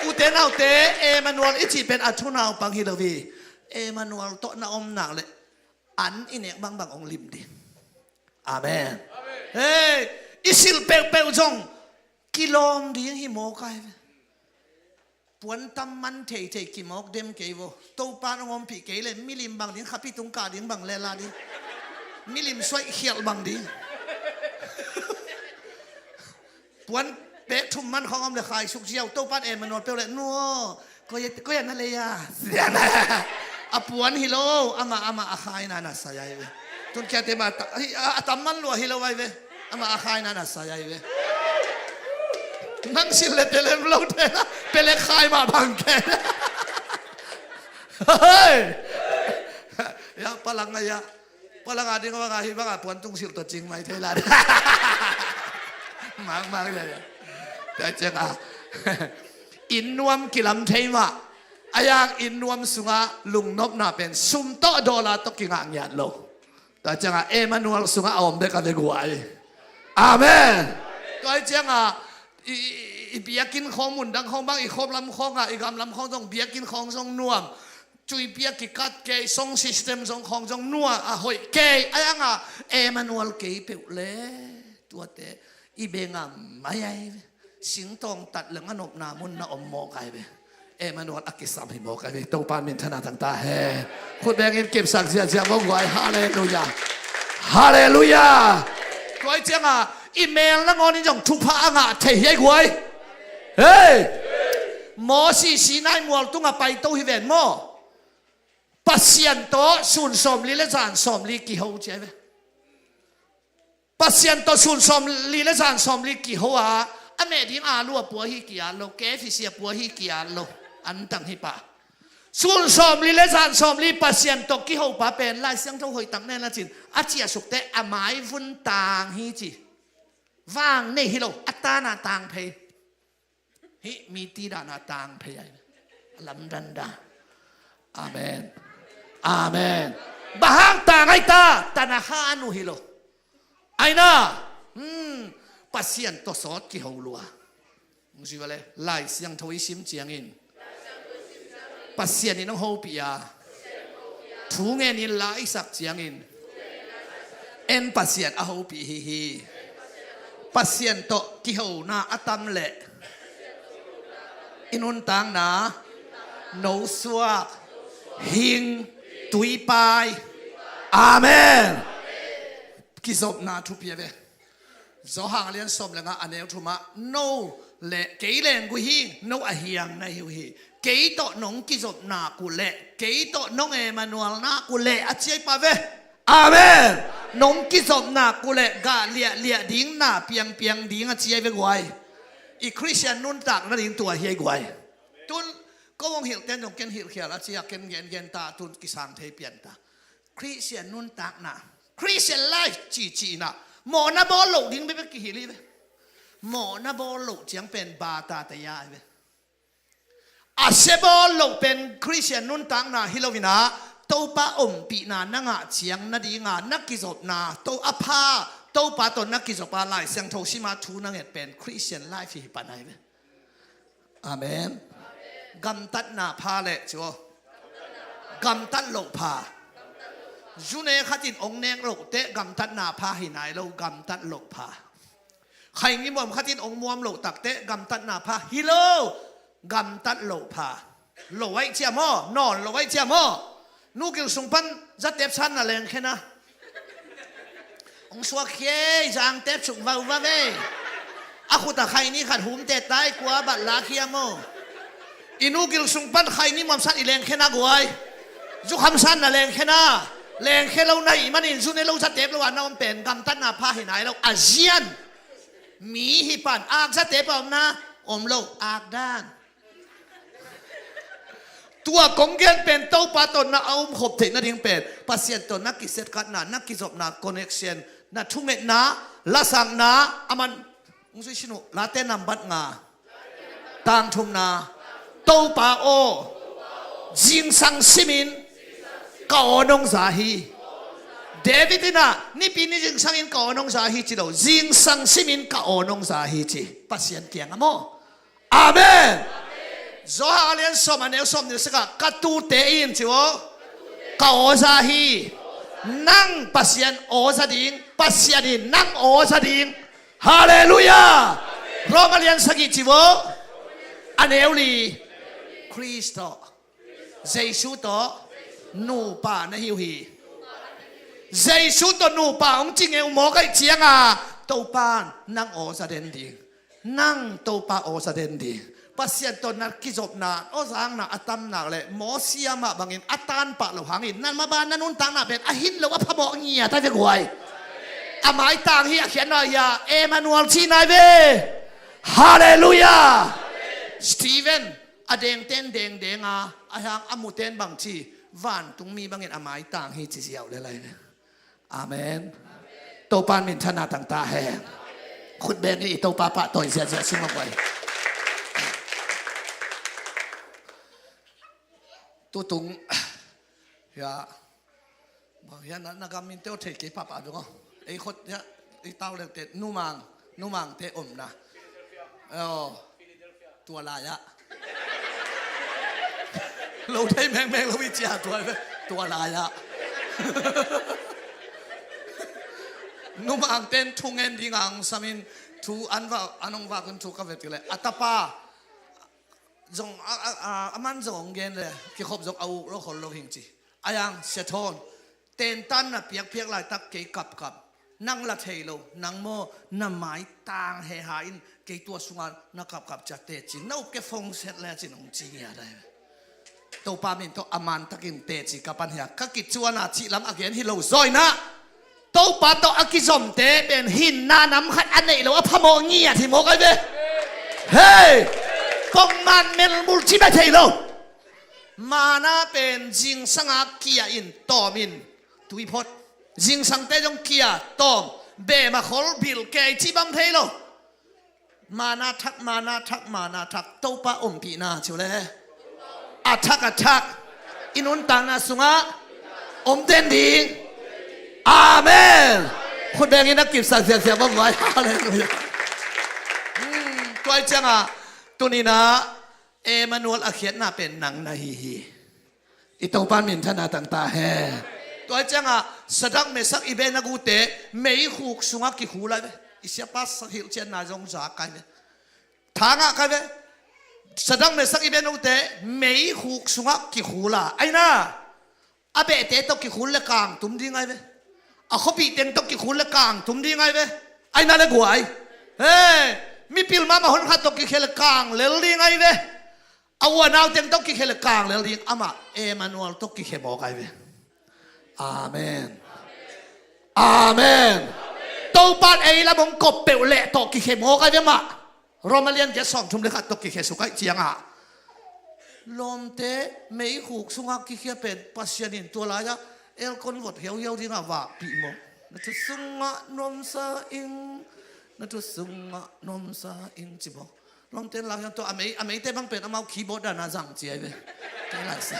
Ute naute, Emmanuel i cih pen a thunaupang hi lo hi. Emmanuel tawh na om nak leh an i nek bangbang hong lim ding. Amen. Hei, i silh peuhpeuh zong kilawm ding hi mawk ai ve. Puan tam man theithei kimawk dem kei vo. Topa in hong ompih kei leh milim bang ding, khapi tung kah ding bang lela ding. Milim suaih khialh bang ding. Puan pek thum man khawng om leh khai suk ziau. Topa in Emmanuel peuh leh, nu aw, koi, koi a na lei a? A puan hi lo, amah, amah a khaina na sai ai ve. Tun kiate mah ta-, hi, a, a tam man lua hi lo ai ve. Amah a khaina na sai ai ve. Nang silh leh telem lo te na, pelek khai mah bang ke. Hei! Ya, palang a ya. Palang a ding a bang a, hih bang a puan tung silh tawh cing mai thei lai. Mang, mang, ya, ya. Tua ciang a, inn nuam kilam thei mah. A yang inn nuam sungah lungnopna pen sum tawh dollar tawh kingah ngiat lo. Tua ciang a Emmanuel sungah a om bek a ve guai. Amen. Tua ciang a i, i, i biakinn khawng, mun dang khawng bang, i khop lam khawng a, i gam lam khawng zong biakinn khawng zong nuam. Cuipia kikat kei, sound system zong khawng zong nuam a hoih kei. A yang a Emmanuel kei peuh leh tuate i beng a mai ai ve. Singtawng tat leng a nopna mun na om mawk ai ve. Emmanuel a kisam hi mawk ai ve. Topa min thang a tang ta hen. Khut bengin kipsak ziahziah mawk guai. Halleluiah. Halleluiah. Tua ciang a i mel nangawnin zong thupha a ngah thei hi ai guai. Hei! Moses Sinai mual tungah paito hi ven maw. Pasian tawh sun sawmli leh zan sawmli kiho ci ai ve. Pasian tawh sun sawmli leh zan sawmli kiho a, a meh ding alu a pua hi kiat lo, K F C a pua hi kiat lo, an tang hi pah. Sun sawmli leh zan sawmli Pasian tawh kiho pa pen Lai Siangtho hoih tak nen a cin, a ciahsuk teh a mai vun tang hi ci. Vang nei hi lo, a tan a tang phei. Hih mi ti dan a tang phei ai. A lamdan dan. Amen. Amen. Bang hang tang ai ta, tanakha a nu hi lo. Ai na, hmm, Pasian tawh sawt kiho lua. Hong zui va le, Lai Siangtho i sim ciangin Pasian in hong hopih a, thu ngenin la i sak ciangin en Pasian a hopih hi hi. Pasian tawh kihona a tam leh i nuntakna nosuak, hing, tuipai. Amen. Kizopna thupi a ve. Johan a lian sawm leh nga a neu thumah, no leh kei leng guih hi, no a hiang na hi uh hi. Kei tawh nong kizop nak uh leh, kei tawh nong Emmanuel nak uh leh, a ci ai pa ve. Amen. Nong kizop nak uh leh gah liahliah ding, na piangpiang ding, a ci ai ve guai. I Khristian nuntak nading tua hi ai guai. Tun ko hong hilhten zong ken hilhkhial a ci a, ken gengen ta, tun kisang thei pian ta. Khristian nuntakna, Christian life cihcihna, mawhna bawl loh ding bekbek kihilh hi ve. Mawhna bawl loh ciang pen bata taya hi ve. A sia bawl loh pen Khristian nuntakna hi lo in ah, Topa ompihna na ngah ciang nadinga na kizopna, To a pha, Topa tawh na kizop a, Lai Siangtho sima thu na nget pen Christian life hi pan ahi ve. Amen. Gamtatna pha leh ci aw. Gamtat loh pha. Zu ne khat in ong nek loh teh gamtatna pha hi nai lo, gamtat loh pha. Khaini muam khat in ong muam loh tak teh gamtatna pha hi lo, gamtat loh pha. Lo aih ciam aw, nawn lo aih ciam aw. Nu gil sung pan zatep san na lengkhen a. Ong suak khia ei, zangtep suk vauva ve. A khut a khaini khat humte tai kua bat lak hiam aw. I nu gil sung pan khaini muam san i lengkhen a guai. Zukham san na lengkhen a. Lengkhen lo na hih manin zu ne lo zatep lo a na om pen gamtatna pha hi nai lo. A zian. Mi hi pan ak zatep a om na, om lo, ak dan. Tua kong gen pen Topa tawh na a umkhop theih nading pen Pasian tawh na kisetkatna, na kizopna connection, Na thungetna, lasakna, aman, hong zui sin uh, Late nambat nga, tang thumna, Topa aw, zingsang simin ka aw nong za hi. David in ah, nipi ni zingsangin ka aw nong za hi ci lo, zingsang simin ka aw nong za hi ci. Pasian kiangah maw. Amen. Johan a lian sawm a neu sawm nih le sagih ah, ka tute in ci aw, ka aw za hi. Nang Pasian aw za ding, Pasian in nang aw za ding. Halleluiah. Rom a lian sagih ci aw, a neu li, Khrist tawh, Jesu tawh nupa na hi uh hi. Jesu tawh nupa hong ci ngei uh mawk ahih ciangah Topa in nang aw za den ding. Nang Topa aw za den ding. Pasian tawh na kizopna, aw zakna a tam nak leh Moses mah bangin a tan pah lo hangin, na maban na nuntakna pen a hin lo a phamawh ngiat a ve guai. A maitang hi, a khiatna hi a, Emmanuel cihna hi ve. Halleluiah. Stephen, a dengten dengdeng a, a hiang a muten bang ci, vantungmi bangin a maitang hi ci ziau le lai ve. Amen. Topa in minthanna tang ta hen. Khut beng i Topa pahtawi ziahziah sung a guai. Tutung, ya, bang ya na, na gam min teo thei kei papa dong. Ei khot ya, i tau leu te numang, numang te omna. Oh. Tua lai-ah. Lo thei mengmeng lo i cia tua, tua lai-ah. Numang ten thu ngen ding ang samin thu an va, an hong vak un thu ka vet le. A tapa zong, a, a, a, a man zong hong gen le. Kikhop zong a uk lo khol lo hing ci. A yang sia thawn. Tentan na piakpiak laitak kei kapkap. Nang la thei lo, nang maw na maitang heha in kei tua sungah na kapkap ciat teci. Na up ke fong set le cin hong ci ngiat ai. Topa min tawh a mantakin teci ka pan hia. Ka kicuana cih lam a gen hi lo zawina. Topa tawh a kizomte pen hinna nam khat a neih lo a phamawh ngiat hi mawk ai ve. Hei! Pongman melmul ci bai thei lo. Mana pen zingsanga kia in tawm in tui phot. Zingsangte zong kia tawm. Bema khol bil kei ci bang thei lo. Mana thak, mana thak, mana thak. Topa ompihna ciu le. A thak, a thak. I nuntakna sungah om den ding. Amen. Khut bengin a kipsak siasia bang vai. Halleluiah. Hmm, tua i ciangah tuninah Emmanuel a khiatna pen nang na hi hi. I Topa in minthanna tang ta hen. Tua ciangah Sadak, Mesak, Abednego-te meikhuk sungah kikhul ai ve. I siapa sak hilhcianna zong za kai ve. Thangah kai ve. Sadak, Mesak, Abednego-te meikhuk sungah kikhul a. Aina. A behte tawh kikhul le kang tum ding ai ve. A khuapih teng tawh kikhul le kang tum ding ai ve. Aina le guai. He, mipil mahmah hon khat tawh kikhia le kang lel ding ai ve. A uanau teng tawh kikhia le kang lel ding. Amah Emmanuel tawh kikhia mawk ai ve. Amen. Amen. Topa in ei lam hong kop peuh leh tawh kikhia mawk ai ve mah. Rom a lian giat sawm thum le khat tawh kikhia suk ai ciangah. Lawmte meikhuk sungah kikhia pen Pasian in tua lai-ah elkon vot hiauhiau dingah vakpih maw. Na thu sungah nuamsa ing, na thu sungah nuamsa ing ci maw. Lawmte in lak hiang tua a mei, a meite bang pen amau keyboard dana zang ci ai ve. Kei lai sa.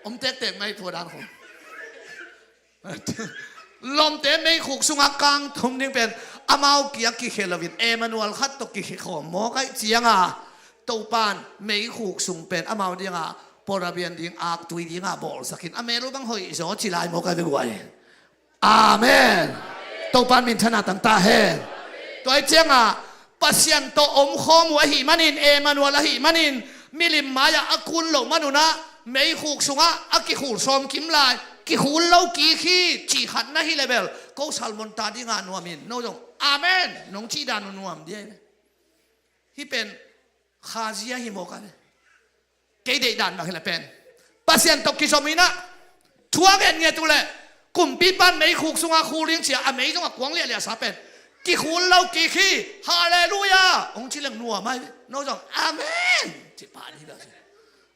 Om tektek mai tua dan khong. Lawmte meikhuk sungah kang thum ding pen amau kiang kikhia loin Emmanuel khat tawh kikhia khawm mawk ai ciangah Topa in meikhuk sung pen amau dingah pawlrabian ding aktui dingah bawlsakin a mel uh bang hoih zaw ci lai mawk ai ve guai. Amen. Topa in minthanna tang ta hen. Tua ai ciangah Pasian tawh omkhawm uh ahih manin, Emmanuel ahih manin, milim mai-ah a kun loh manunah meikhuk sungah a kikhul sawm kim lai, kikhul lo kik hi cih khat na hi le bel, ko Salmon ta dingah nuam in, no zong amen nong cih dan uh nuam dia hi. Hih pen khazia hi mawk a ve. Kei deihdan bang hi le pen Pasian tawh kizom inah thu a ngetnget uh leh kumpipa in meikhuk sungah khul ding cia a mei zong a kuang liahliah sa pen kikhul lo kik hi. Halleluiah hong ci leng nuam ai ve. No zong amen cih pah ni lo si.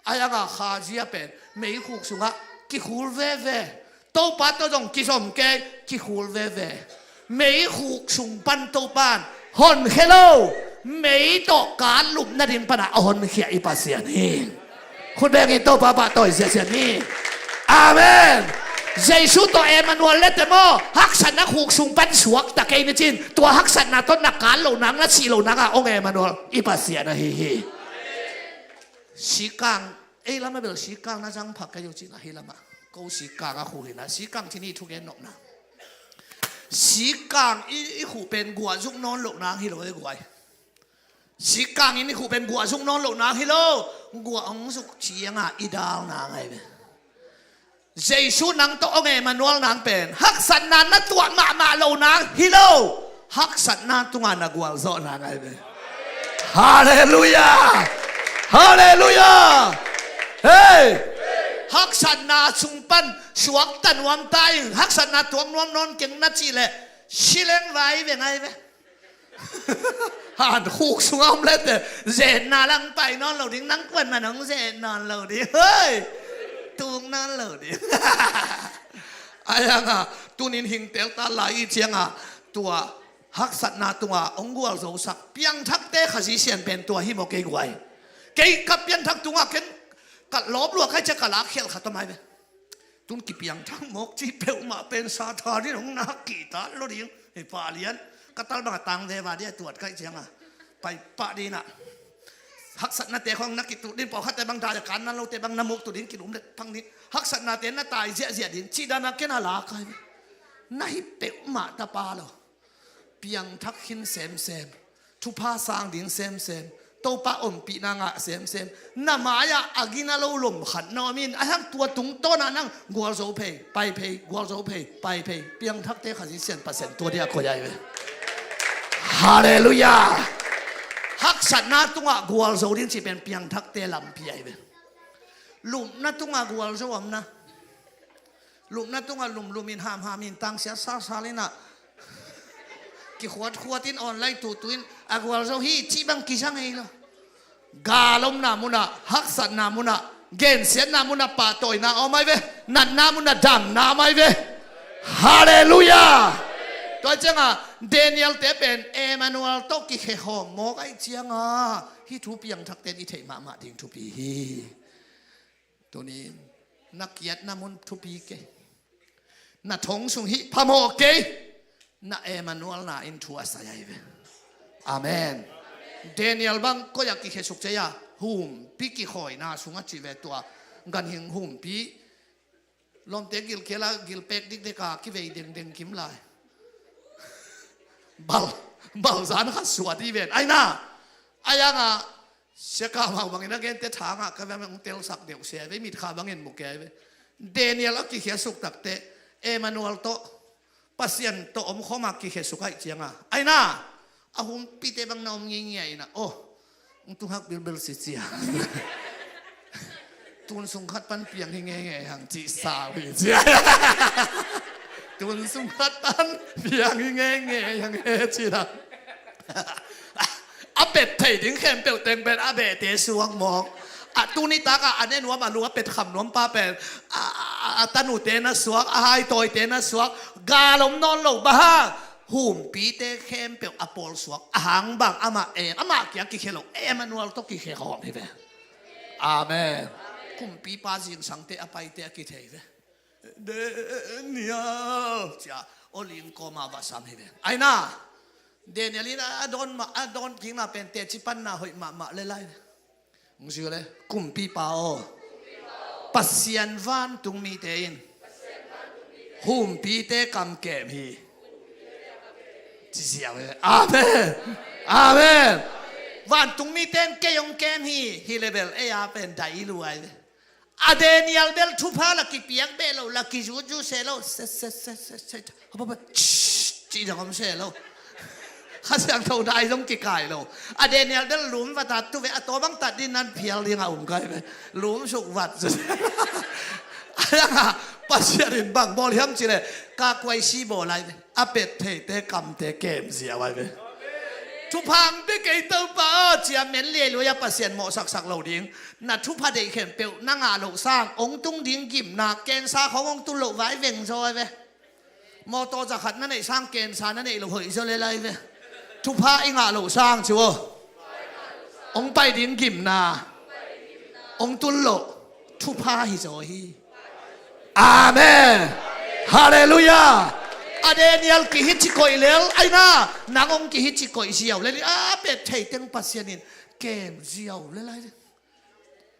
Ai anga khazia pen meikhuk sungah kikhul veve. Topa tawh zong kizom kei, kikhul veve. Meikhuk sung pan Topa in honkhia lo, mei tawh kan lupna ding panah a honkhia i Pasian hi. Khut bengin Topa pahtawi ziahziah ni. Amen. Jesu tawh Emmanuel le te maw, haksatna khuk sung pan suakta kei ni cin, tua haksatna tawh na kan loh nang, na sih loh nang a ong Emmanuel i Pasian ahi hi. Sikang, ei lamah bel sikang na zang pha kei uh cin ahi lamah. Ko sikang a khuh hi na, sikang cin i thugen nopna. Sikang i, i khuh pen guah zuk nawn loh nang hi lo e guai. Sikang in i khuh pen guah zuk nawn loh nang hi lo. Guah hong zuk ciangah i dal nang ahi ve. Jesu nang tawh ong Emmanuel nang pen haksatna na tuah mahmah loh nang hi lo. Haksatna tungah na gualzawh nang ahi ve. Halleluiah. Halleluiah. Hei. Haksatna sung pan suakta nuam ta ing, haksatna tuak nuam nawn keng na cih leh sileng vai ve ngai ve. Han khuk sungah om lete, zetna lang pai nawn lo ding, nang kuan man hong zet nawn lo ding. Hei. Tung nawn lo ding. Ai hanga, tunin hingtel ta lai i cianga, tua haksatna tunga hong gualzosak piangthakte Khazih Sian pen tua hi maw kei guai. Kei ka piangthak tunga ken ka lawp lua kai cia ka lak khial khat a mai ve. Tun kipiangthak mawk ci peuhmah pen Satan in hong nak kihtat lo ding. Hi pah lian. Ka tal banga tang veva dia tuat kaih cianga pai pah dina. Haksatnate khong na kituh din pawlkhatte bang dai a kan nan lote bang na muk tuh din kilum let phang din. Haksatnate na tai ziahziah din. Cih dana ken a la kai. Na hi peuhmah tapa lo. Piangthak khin semsem. Thupha sang ding semsem. Topa ompihna ngah semsem. Na mai-ah a gina lo lom khat na om in, a hang tua tungtawnah nang gualzo phei, pai phei, gualzo phei, pai phei. Piangthakte Khazih Sian Pasian tua dia koi ai ve. Halleluiah. Haksatna tungah gualzo ding cih pen piangthakte lampi ai ve. Lupna tungah gualzo omna. Lupna tungah lumlum in hamham in tangsiat salsal inah kikhuatkhuat in online tuhtuh in a gualzo hi cih bang kizang ei lo. Galomna munah, haksatna munah, gensiatna munah pahtawina om ai ve. Natna munah damna om ai ve. Halleluiah. Tua cianga Daniel te pen Emmanuel tawh kikhekhawm mawk ai cianga hih thu piangthakten i theih mahmah ding thupi hi. Tunin na kiatna mun thupi kei. Na thong sung hih phamawh kei. Na Emmanuel na in thu a sai ai ve. Amen. Daniel bang koi a kikhesuk cia humpi kikhawina sung a ci ve tua ganhing humpi. Lawmte gilkiala gilpek dikdeka kivei dengdeng kim lai. Bal, bal zan khat suat i ven aina. Ai anga Sia Kau Mau bangin a gente thangah ka vem hong telsak deuh sia ve, mitkha bangin mu kei ve. Daniel a kikhiasuk takte Emmanuel tawh Pasian tawh omkhawm a kikhiasuk aih cianga aina a humpite bang na om ngingia ina aw. Tung hak bilbil si cia. Tun sung khat pan piang hi ngeingei hang cih sau hi cia. Tun sung khat pan piang hi ngeingei hang he cih dah. A pet thei ding khempeuh teng pen a behte suak mawk. A tuni taka a ne nuam a lu a pet kham nuam pa pen a, a, a tanute na suak, a haitawite na suak. Galom nawn lo bang hang humpite khempeuh a pawl suak a hang bang amah em, amah kia kikhia lo, Emmanuel tawh kikhia khawm hi ve. Amen. Kumpipa zingsangte a paite a kithei ve. Daniel cia olin kawma vasam hi ve. Aina Daniel in a dawn mah, a dawn kikna pen teci panna hoih mahmah le lai ve. Hong zui le, kumpipa aw, Pasian vantung mite in humpite kam kem hi. Ci ziau hi. Amen. Amen. Vantung mite in kei hong kem hi. Hi le bel ei a pen dai luai ve. A Daniel bel thupha la kipiak beh lo, la kizutzu se lo. Se se se se se. Hop hop. Ci dang om se lo. Kha Siangtho dai zong kikai lo. A Daniel bel lum va tat tu ve, a tawbang tat din nan phial ding a um kai ve. Lum suk vat. Ayanga Pasian in bang bawl hiam cile ka kuai si bawl ai ve. A pet theite kamte kem zia vai ve. Thupha hong pia kei Topa aw, ci-a men liailuai-a Pasian mawhsaksak lo ding. Na thupha deih khempeuh na ngah loh sang hong tung ding gimna, kensa khawng hong tun loh vai veng zaw ve. Mawtaw zakhat na neih sang kensa na neih loh hoih zaw le lai ve. Thupha i ngah loh sang ci aw, hong pai ding gimna hong tun loh thupha hi zaw hi. Amen. Halleluiah. A Daniel kihici koih lel, aina, nang hong kihici koih ziau lel, a pet thei teng Pasian in kem ziau lel ai.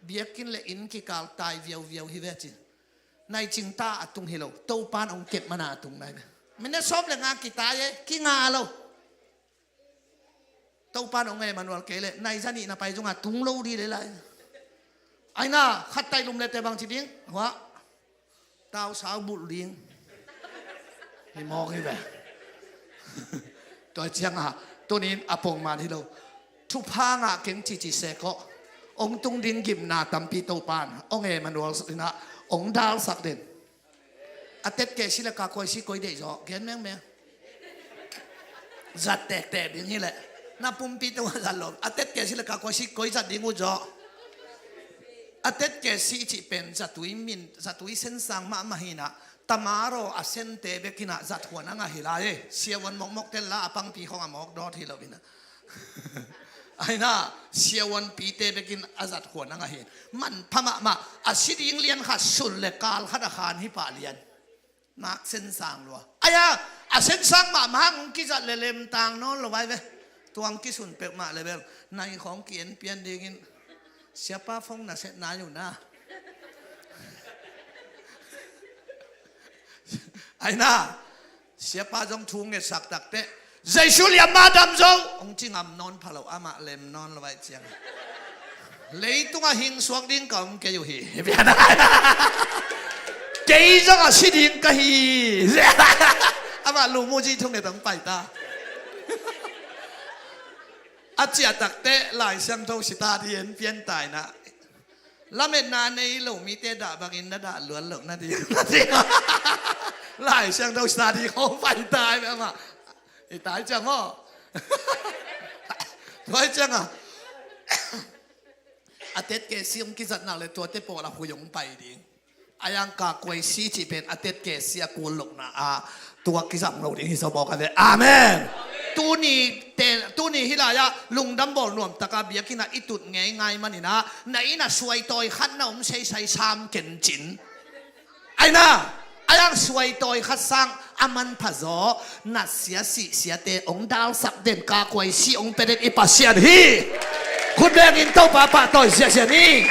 Biakinn le inn kikal tai viauviau hi ve ci. Nai cingta a tung hi lo, Topan hong kep mana a tung nai ve. Minute sawm le nga kitai e, kinga lo. Topan hong Emmanuel kei leh nai za nih na pai zongah tung lo dih le lai. Aina, khat tai lum le te bang ci ding hua, tau sau bulh ding. Hi mawk hi ve. Tua ciangah tunin a pongman hi lo. Thupha ngah keng cici sekawh, hong tung ding gimna tampi Topan hong Emmanuel inah hong dalsak den. A tetkesi le kakuaisi koi deih zaw gen mengmeng. Zat tektek ding hileh na pumpi tungah zat lo. A tetkesi le kakuaisi koi zat ding uh zaw. A tetkesi cih pen zatui min, zatui sensang mahmah hinah, tamaraw a sente bekinah zat huan a ngah hi lai. Siavuan mokmok ten la a pangpi khong a mawk dawt hi lo inah. Aina, siavuan pite bekin a zat huan a ngah hi. Manpha mahmah, a si ding lian khat sul le kal khat a khan hi pah lian. Nak sensang lua. Aia, a sensang mahmah hong kizat le lemtang nawn lo vai ve. Tuang kisun peuhmah le bel nai khawng ki-en pian dingin, siapa phone na set nai uh na. Aina, siapa zong thu ngetsak takteh, Jesu liamma dam zo, hong ci ngam nawn pha lo, amah lem nawn lo vai ciang. Leitungah hing suak ding ka om kei uh hi. Kei zong a si ding ka hi. Amah lumuzi thunget hong paita. A ciah takteh Lai Siangtho sita dih en pian taina. Lametna nei lo mite dah bangin na dah luan loh na dih. Lai Siangtho sita dih hong paita amah. I tai ciang maw? Tua ciangah a tetkesi hong kizat nak le tuate pawl a hui hong pai ding. A yang kakuaisi cih pen a tetkesi a kul lohna ah tua kizang lo ding hi zaw mawk a ve. Amen. Tuni te, tuni hilai-ah lungdam bawl nuamtaka biakinnah i tut ngeingai maninah na innah suaitawi khat na om seisai sam kencin. Aina, a yang suaitawi khat sang a manpha zaw, na siasih siate hong dalsak den, kakuaisi hong pia den i Pasian hi. Khut bengin Topa pahtawi siasia ni.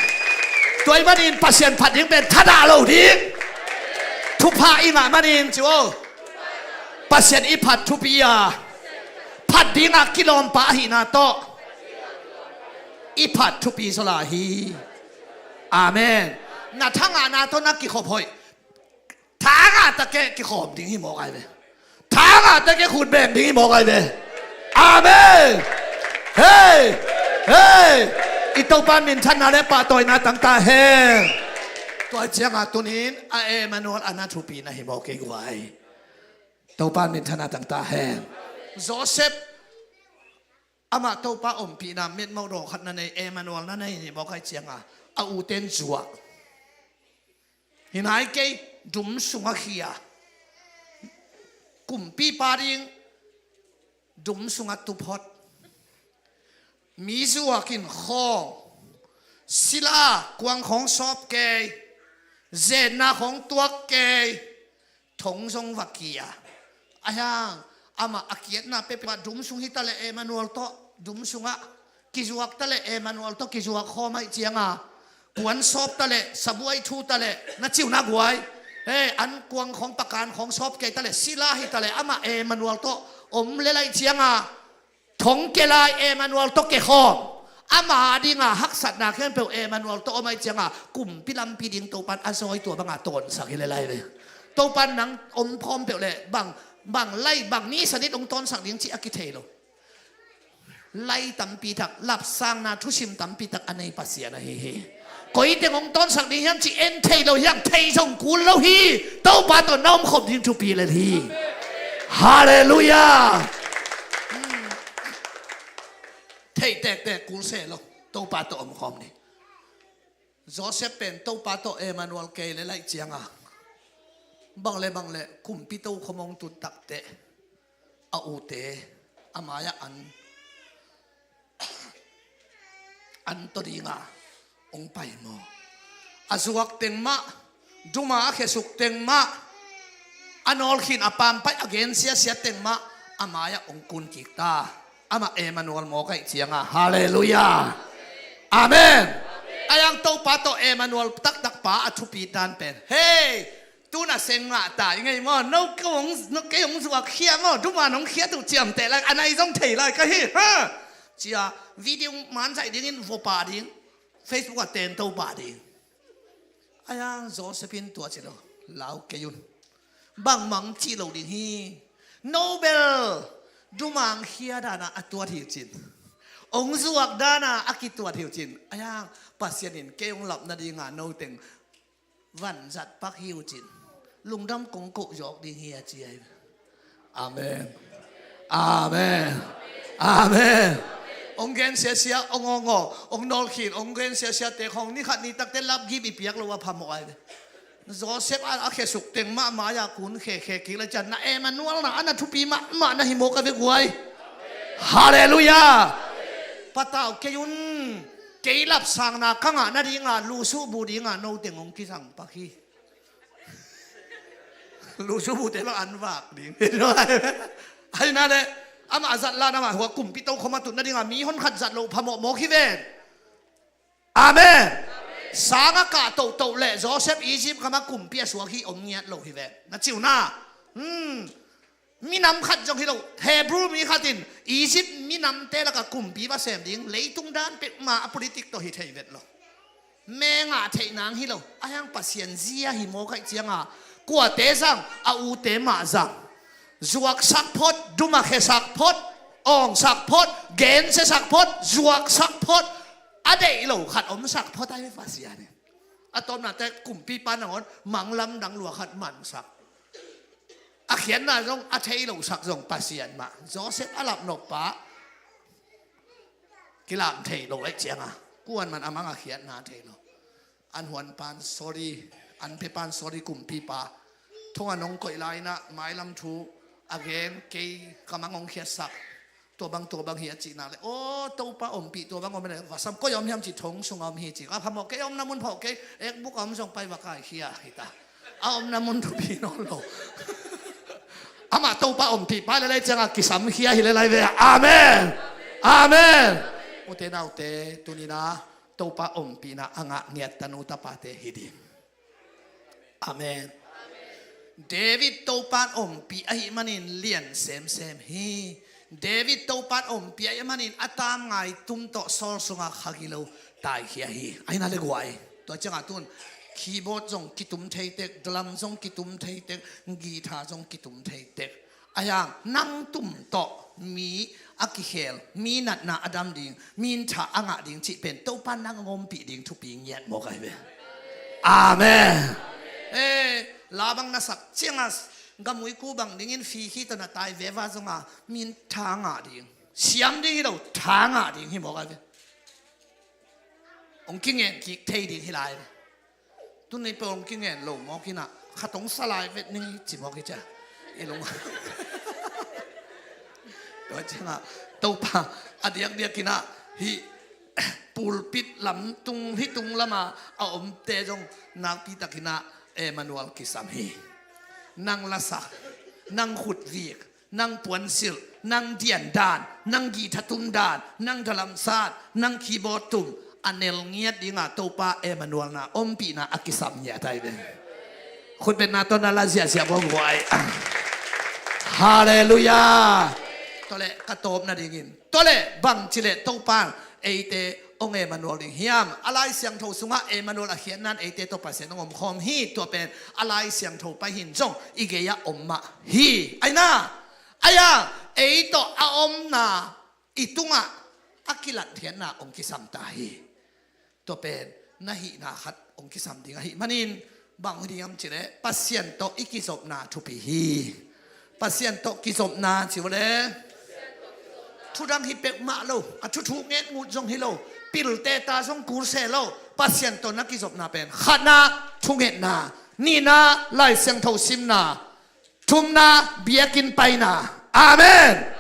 Tua i manin Pasian phat ding pen thadah lo ding. Thupha i ngah manin ci aw, Pasian i phat thupi a, phat dingah kilawmpa ahihna tawh i phat thupi zaw lai hi. Amen. Na thangahna tawh na kikhop hoih. Thangah takeh kikhawm ding hi mawk ai ve. Thangah takeh khut beng ding hi mawk ai ve. Amen. Hei, hei. I Topa minthanna le pahtawina tangta hen. Tua ciangah tunin a Emmanuel a na thupi na hi mawk kei guai. Topa minthanna tangta hen. Joseph, amah Topa ompihna mitmawh dawng khat na nei, Emmanuel na nei ni mawk ai cianga, a uten zuah. Hi nai kei, dum sungah khia. Kumpipa ding dum sungah tuphot. Mi zuakin khawng, sila kuang khawng sawp kei, zenna khawng tuak kei, thong zong va kia. Ahiang, amah a kiatna pepeuh ah dum sung hi taleh Emmanuel tawh dum sungah kizuak taleh Emmanuel tawh kizuak khawm aih cianga, kuan sawp taleh, sabuai thu taleh, na ciu na guai. He, an kuang khawng pakan khawng sawp kei taleh, sila hi taleh, amah Emmanuel tawh om lel aih cianga, thong ke lai Emmanuel tawh ke khawm. Ama dinga haksatna khempeuh Emmanuel tawh om aih cianga, kumpi lampi ding Topan a zawi tua banga tawnsak hi lel ai ve. Topan nang om khawm peuh leh bang, bang lai, bang ni sanit hong tawnsak ding cih a kithei lo. Lai tampi tak, lapsangna thusim tampi tak a nei Pasian ahi hi. Koi teng hong tawnsak ding hiam cih en thei lo hiam, thei zong kul lo hi. Topa tawh na om khop ding thupi lel hi. Halleluiah. Hmm. Theih tektek kul se lo. Topa tawh om khawm ni. Joseph pen Topa tawh Emmanuel kei le laih cianga bang le bang le kumpi tokhom hong tut takteh a ute a mai-ah an an tawh dinga hong pai maw? A zuak teng mah, duma a khesuk teng mah, a nawlkhin a pampai a gensiasia teng mah a mai-ah hong kun kik ta. Amah Emmanuel mawk ahih cianga, halleluiah. Amen. Ayang Topa tawh Emmanuel taktak pa a thupi dan pen, hei, tu na seng ngah ta i ngei maw? No kei hong, no kei hong zuak khia maw? Duma nong khiat uh ciamteh lai, a nai zong thei lai ka hi ha. Cia video manzaih dingin vua pah ding, Facebook ah tento pah ding. Ayang Joseph in tua ci lo, lau kei un. Bangmang cih lo ding hi. No bel dumang khia dana a tuat hi uh cin, hong zuak dana a kituat hi uh cin. Ayang Pasian in kei hong lap nadinga no teng vanzat pak hi uh cin, lungdam kong koh zawk ding hi a ci ai. Amen. Amen. Amen. Hong gensiasia, hong awngawh, hong nawlkhin, hong gensiasia te khong ni khat ni takte lapgip i piak lo a phamawh ai ve. Joseph a, a khesuk teng mahmah a kun khekhe kik le cian na Emmanuel na a na thupi mahmah na hi mawk a ve guai. Halleluiah. Patau kei un. Kei lapsangna ka ngah nadinga lusuh bu dinga no teng hong kisang pak hi. Lusuh bute bang an vak ding. Ahi na le, amah a zat lan amah hua kumpi tokhom a tut nadinga mi hon khat zat lo phamawh mawk hi ven. Amen. Sang a kah tohtoh le Joseph Egypt kama kumpi a suak hi om ngiat lo hi ven. Na ciu na. Hmm. Minam khat zong hi lo. Hebrew mi khat in Egypt minamte laka kumpi va sem ding, leitung dan pekma a politik tawh hi thei vet lo. Me ngah theih nang hi lo. Ayang Pasian zia hi mawk ahih cianga kuate zang, a ute mah zang. Zuaksak phot, duma khesak phot, awngsak phot, gensiasak phot, zuaksak phot. A deih lo khat omsak phot ai ve Pasian in. A tawpna te kumpipa nangawn manglam dang lua khat mansak. A khiatna zong a thei lo sak zong Pasian mah. Joseph a lap nop pa kilam thei lo ahih cianga kuan man a mang a khiatna thei lo. An huan pan sorry, an pe pan sorry kumpipa. Thong a nong koih lai na mailam thu a gen kei ka mang hong khiatsak. Tua bang, tua bang hi a cihna le, aw, Topa ompih tua bang om le, vasam koi om hiam cih thong sung a om hi cih. A phamawh kei, a omna mun phamawh kei, ekbuk a om zong pai va kai khia hi ta. A omna mun thupi nawn lo. Amah Topa ompih pai le lai cianga kisam khia hi le lai ve. Amen. Amen. Ute naute, tunina Topa ompihna a ngah ngiat tanu tapate hi ding. Amen. David Topan ompih ahih manin lian semsem hi. David Topan ompih ahih manin a tam ngai tum tawh Saul sunga khagilo taikhia hi. Ahi na le guai. Tua cianga tun keyboard zong kitum theitek, drum zong kitum theitek, guitar zong kitum theitek. Ayang nang tum tawh mi a kikhel, mi natna a dam ding, mi in tha a ngah ding cih pen Topa nang a ngompih ding thupi ngiat mawk ahi ve. Amen. Eh, la bang na sak cianga gamui ku bang dingin fi khi tawh na tai veva zonga mi in tha a ngah ding, siam ding hi lo, tha a ngah ding hi mawk ahi ve. Hong kingen kik thei ding hi lai ve. Tuni peuh hong kingen lo mawk inah khat hong sa lai vet ning ci mawk hi cia. I lung tua ciangah Topa a diakdiak inah hih pulpit lam tung, hih tung lama a omte zong nakpi takinah Emmanuel kisam hi. Nang lasak, nang khutvik, nang puansilh, nang diandan, nang guitar tumdan, nang dalamsat, nang keyboard tum a nel ngiat dinga Topa Emmanuel na ompihna a kisam ngiat ahi ve. Khutbetna tawh na la ziahziah buabuai. Halleluiah. Tuale ka tawp nadingin, tuale bang cileh Topa eite hong Emmanuel ding hiam? A Lai Siangtho sungah Emmanuel a khiatnan eite tawh Pasian hong omkhawm hi. Tua pen a Lai Siangtho pai hin zong i gei-ah om mah hi. Aina, aia, ei tawh a omna i tungah a kilatkhiatna hong kisam ta hi. Tua pen na hihna khat hong kisam ding ahih manin bang hi ding hiam cileh Pasian tawh i kizopna thupi hi. Pasian tawh kizopna ci uh le. Thudang hi peuhmah lo, a thuthu nget ngut zong hi lo, pilte ta zong kul se lo. Pasian tawh na kizopna pen khatna thungetna, nihna Lai Siangtho simna, thumna biakinn paina. Amen.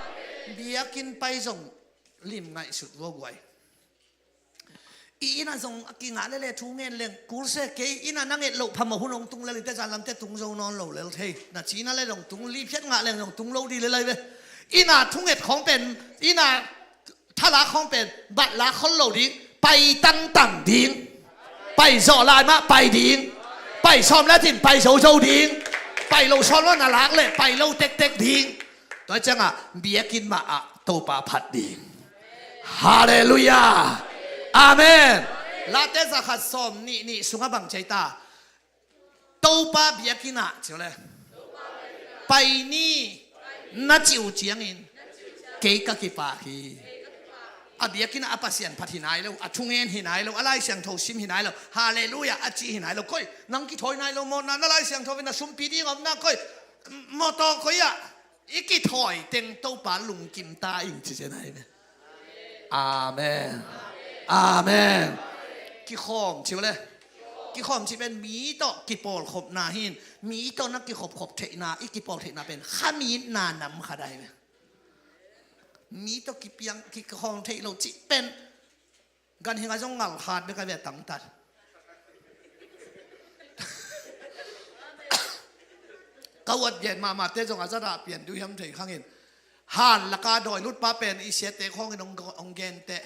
Biakinn pai zong lim ngaihsut vua guai. I inn ah zong a kingah lele thu ngen leng kul se, kei inn ah na nget loh phamawh hun hong tung lel in te, zan lam te tung zo nawn lo lel thei. Na cina le zong tung, liphiat ngah leng zong tung lo dih lel ai ve. Inn ah thunget khawng pen, inn ah thalak khawng pen bat lak khol lo ding, pai tangtang ding. Pai zawh lai mah pai ding. Pai sawm le tin pai zozo ding. Pai lo sawm lo na lak le pai lo tektek ding. Tua ciangah biakinn mah ah Topa phat ding. Halleluiah. Amen. Late zakhat sawm nih nih sungah bang ci ta? Topa biakinn ah, ci uh le, pai ni, na cih uh ciangin kei ka kipak hi. A biakinn ah a Pasian phat hi nai lo, a thungen hi nai lo, a Lai Siangtho sim hi nai lo, halleluiah a ci hi nai lo. Koi, nang kithawi nai lo maw? Na, na Lai Siangtho in na sumpi ding om na, koi, mawtaw koi ah i kithawi teng Topa lungkim ta ing, ci cian ai ve. Amen. Amen. Kikhawm ci uh le. Kikhawm ci pen mi tawh kipawlkhopna hi in, mi tawh na kikhopkhop theihna, i kipawl theihna pen khamitna nam khat ai ve. Mi tawh kipiang, kikhawm theih lo cih pen ganhing ah zong ngalkhat bek a ve, a tangtat. Ka uat gen mahmahte zong a zat ah pian duh hiam thei khang in, han laka dawi lutpa pen i siate khawng in hong, hong gen teh,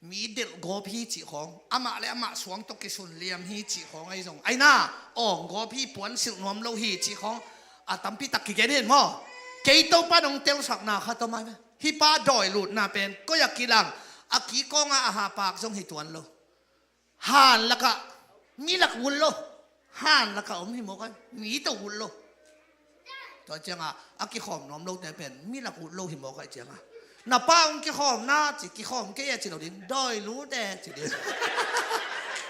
mi delh gawp hi cih khawng, amah le amah suang tawh kisun liam hi cih khawng ahi zong, aina awng gawp hi, puan silh nuam lo hi cih khawng a tampi tak kigen hi in maw. Kei Topa in hong telsakna khat om ai ve. Hih pa dawi lutna pen koi a kilang, a kikawng ah a hapak zong hi tuan lo. Han lakah, mi lak ut lo. Han lakah om hi mawk ai, mi tawh ut lo. Tua ciangah a kikhawm nuam lote pen mi lak ut lo hi mawk ai ciangah, na pa hong kikhawm na ci, kikhawm kei a ci lo ding, dawi lute ci ding.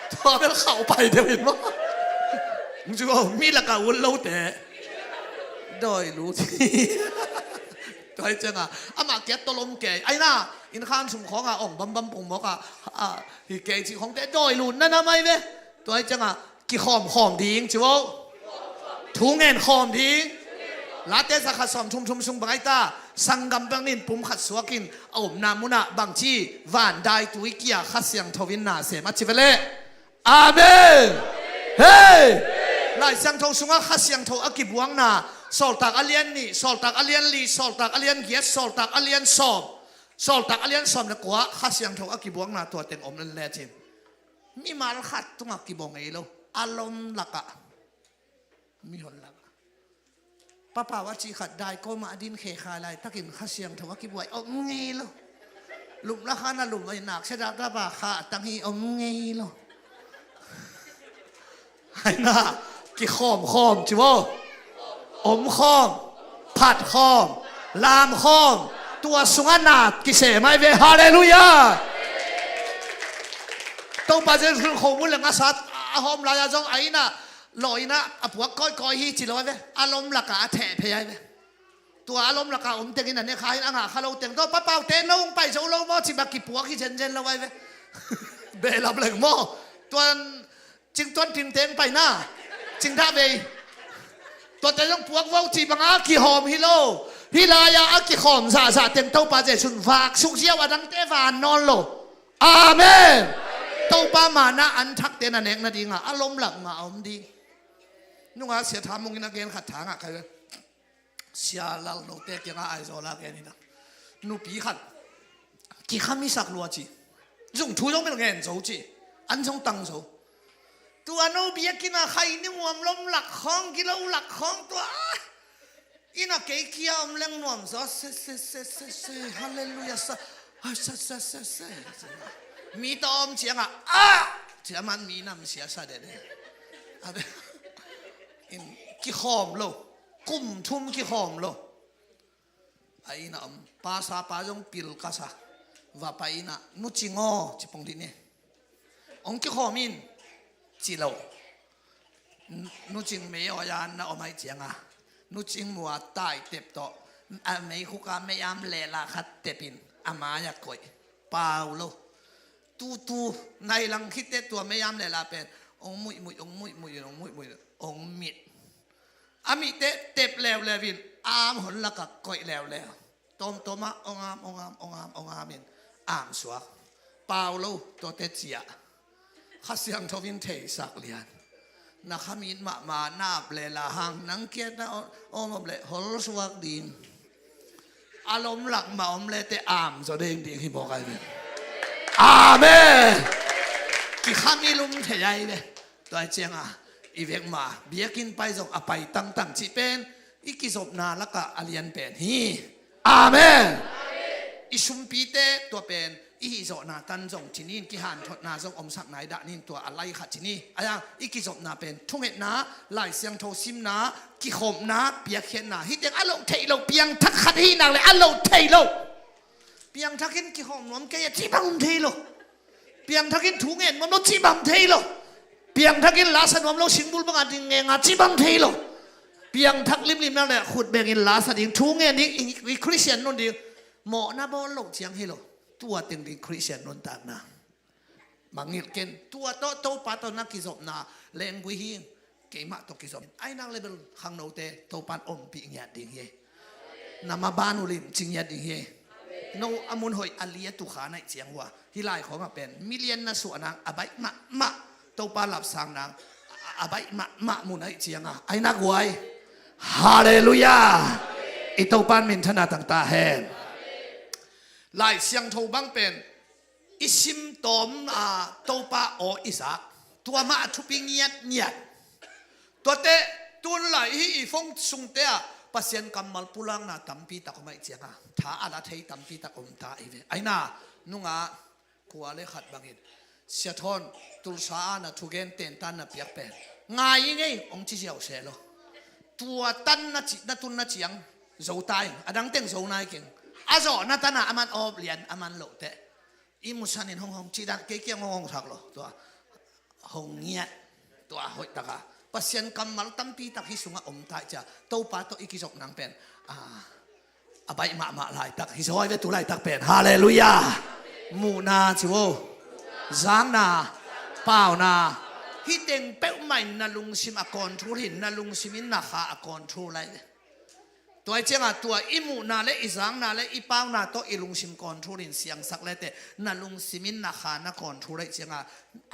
Tua bel khauh pai deuh in maw. Hong ci ko, mi lakah ut lote dawi lut. Tua hi ciangah amah kiat tawh lom kei, aina inn khan sung khawngah ong bambam pong mawkah, ah, hi kei cih khawngte dawi lut na nam ai ve. Tua hi ciangah kikhawm khawm ding ci vo. Thu ngen khawm ding. Late zakhat sawm thum thum sung bang ai ta? Sanggam bangin pum khat suakin a omna munah bangci van dai tui kia Kha Siangtho in na sem a ci ve leh. Amen. Hei! Lai Siangtho sungah Kha Siangtho a kibuangna, Sawltak a lian nih, Sawltak a lian li, Sawltak a lian giat, Sawltak a lian sawm, Sawltak a lian sawm le kua Kha Siangtho a kibuangna tua teng om len lecin, mimal khat tungah kibawng ngei lo, a lom lakah, mihon lakah. Papau a cih khat dai kawmah a din khe kha laitakin Kha Siangtho a kibuai om ngei lo. Lum la khan a lum a i nak sia dapdap a kha a tang hi om ngei lo. Aina kikhawm khawm ci vo. Om khawm, phat khawm, lam khawm. Tua sungah na kisem ai ve. Halleluiah. Topa Jesu khomun le ngasat a hawm lai-a zong aina lawina a puak kawikawi hi ci lo ai ve. A lom lakah a theh phei ai ve. Tua a lom lakah om tengin a ne kha hin a ngah kha lo teng tawh, papaute no hong pai zo lo maw ci bak kipuak hi zenzen lo ai ve. Behlap leng maw? Tuan cingtuan pingteng paina, cingdah vei, tuate zong puak vo ci banga kihawm hi lo. Hih lai-a a kikhawm zahzah teng Topa Jesu'n vak suk ziau, a dangte van nawn lo. Amen. Topa mana an thakte na nek nadinga a lom lak ngah a om ding. Nunga Sia Tha Mung in a gen khat thangah kai ve. Sia Lal Note kiangah Aizawl a gen hi na. Nupi khat kikham i sak lua ci. Zung thu zong mel ngen zo ci. An zong tang zo. Tua no biakinn a khai ni muam lom lak khawng, gilo lak khawng tua. Inn a kei kia om leng nuam zaw, se, se, se, se, se, halleluiah, sa, ha, sa, sa, sa, sa. Mi tawm ciangah, ah! Ciaman mi nam sia sa dede. Abe. In, kikhawm lo. Kum thum kikhawm lo. A inn a om, pastor pa zong pil ka sa. Va pai inn a, Nu Cing aw, ci pong dih ni. Ong kikhawm in, ci lo. Nu Cing mei aw yan na om ai cianga, Nu Cing mua tai tep tawh, a mei khuka mei am leh la khat tep in, a mai-ah koih. Pau lo. Tutu nai lang khitteh tua mei-am le la pen ong muihmuih, ong muihmuih, ong muihmuih, ong mit. A mihteh tep leuleu in am hon lakah koih leuleu. Tawmtawmah ong am, ong am, ong am, ong am in am suak. Pau lo, tuate ciah. Kha Siangtho in theisak lian. Na khamit mahmah, na ap le la hang, nang kiat na om, om le hol suak ding. A lom lak mah om le te am zaw ding ding hi mawk ai ve. Amen. Kikhamit lum thei ai ve. Tua ciangah i vek ma biakinn pai zong a pai tangtang cih pen i kizopna lakah a lian pen hi. Amen. I sumpite tua pen i hihzawhna tan zong ci nin, kihanthotna zong omsak nai dah nin, tua a lai khat ci ni. Aia, i kizopna pen thungetna, Lai Siangtho simna, kikhopna, piakkhiatna, hih teng a loh theih loh piangthak khat hi nak le a loh theih loh. Piangthak in kikhawm nuam kei a cih bang om thei lo. Piangthak in thu ngen nuam lo cih bang om thei lo. Piangthak in la sa nuam lo, singbul bangah ding ngenga cih bang om thei lo. Piangthak limlim nak le khut bengin la sa ding, thu ngen ding, i, i Khristian nun ding. Mawhna bawl loh ciang hi lo. Tua teng ding Khristian nuntakna. Mangngilh ken, tua tawh Topa tawh na kizopna lenggui hi. Keimah tawh kizop. Ai nak le bel khangnote Topan ompih ngiat ding hi. Na maban uh lim ci ngiat ding hi. No a mun hoih a liat uh kha naih ciang uh a, hih lai khawngah pen million na suah nang a baih mahmah, Topa lapsang nang a, a baih mahmah mun aih cianga ai nak uh ai. Halleluiah. I Topan minthana tangta hen. Lai Siangtho bang pen i sim tawm a, Topa aw i zak, tua mah a thupi ngiatngiat. Tuate tun lai hi i phone sungte ah Pasian kammal pulakna tampi tak om aih cianga tha a la thei tampi tak om ta i ve. Aina nunga kua le khat bangin Sia Thawn Tulsa a na thugen tentan na piak pen ngai i ngei ong ci ziau se lo. Tua tan na ci, na tun na ciang zo ta in, a dang teng zo nai keng. A zawh na tan a aman awp lian aman loh teh. I musanin hong hong cih dan kei kiang hong hong thak lo. Tua hong ngiat. Tua hoih taka Pasian kammal tampi tak hi sungah om tai cia. Topa tawh i kizop nang pen a, a baih mahmah laitak hi zaw ai ve tu laitak pen. Halleluiah. Muhna ci vo. Zakna, pauna. Hih teng peuhmah in na lungsim a control hin, na lungsim in na kha a control ai ve. Tua aih cianga tua i muhna le i zakna le i pauna tawh i lungsim control in siangsak le teh na lungsim in na kha na control aih cianga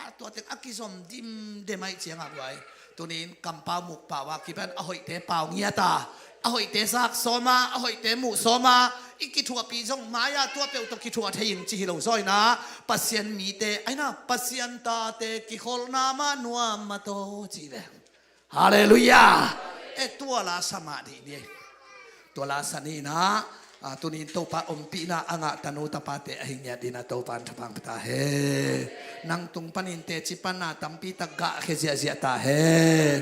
a tua teng a kizom dimdem aih cianga buai. Tunin kampau mukpau a kipan a hoihte pau ngiata, a hoihte zak sawma, a hoihte muh sawma, i kithuahpih zong mai-a tua peuh tawh kithuah thei in ci hi lo zawina Pasian mite aina Pasian tate kikholhna mah nuam mah tawh ci ve. Halleluiah. E tua la sa mah dih ni. Tua la sa ni na. A, tunin Topa ompihna a ngah tanu tapate ahi ngiat dina Topan thapang pata he. Nang tung panin teci panna tampi tak gah khe ziahziah ta he.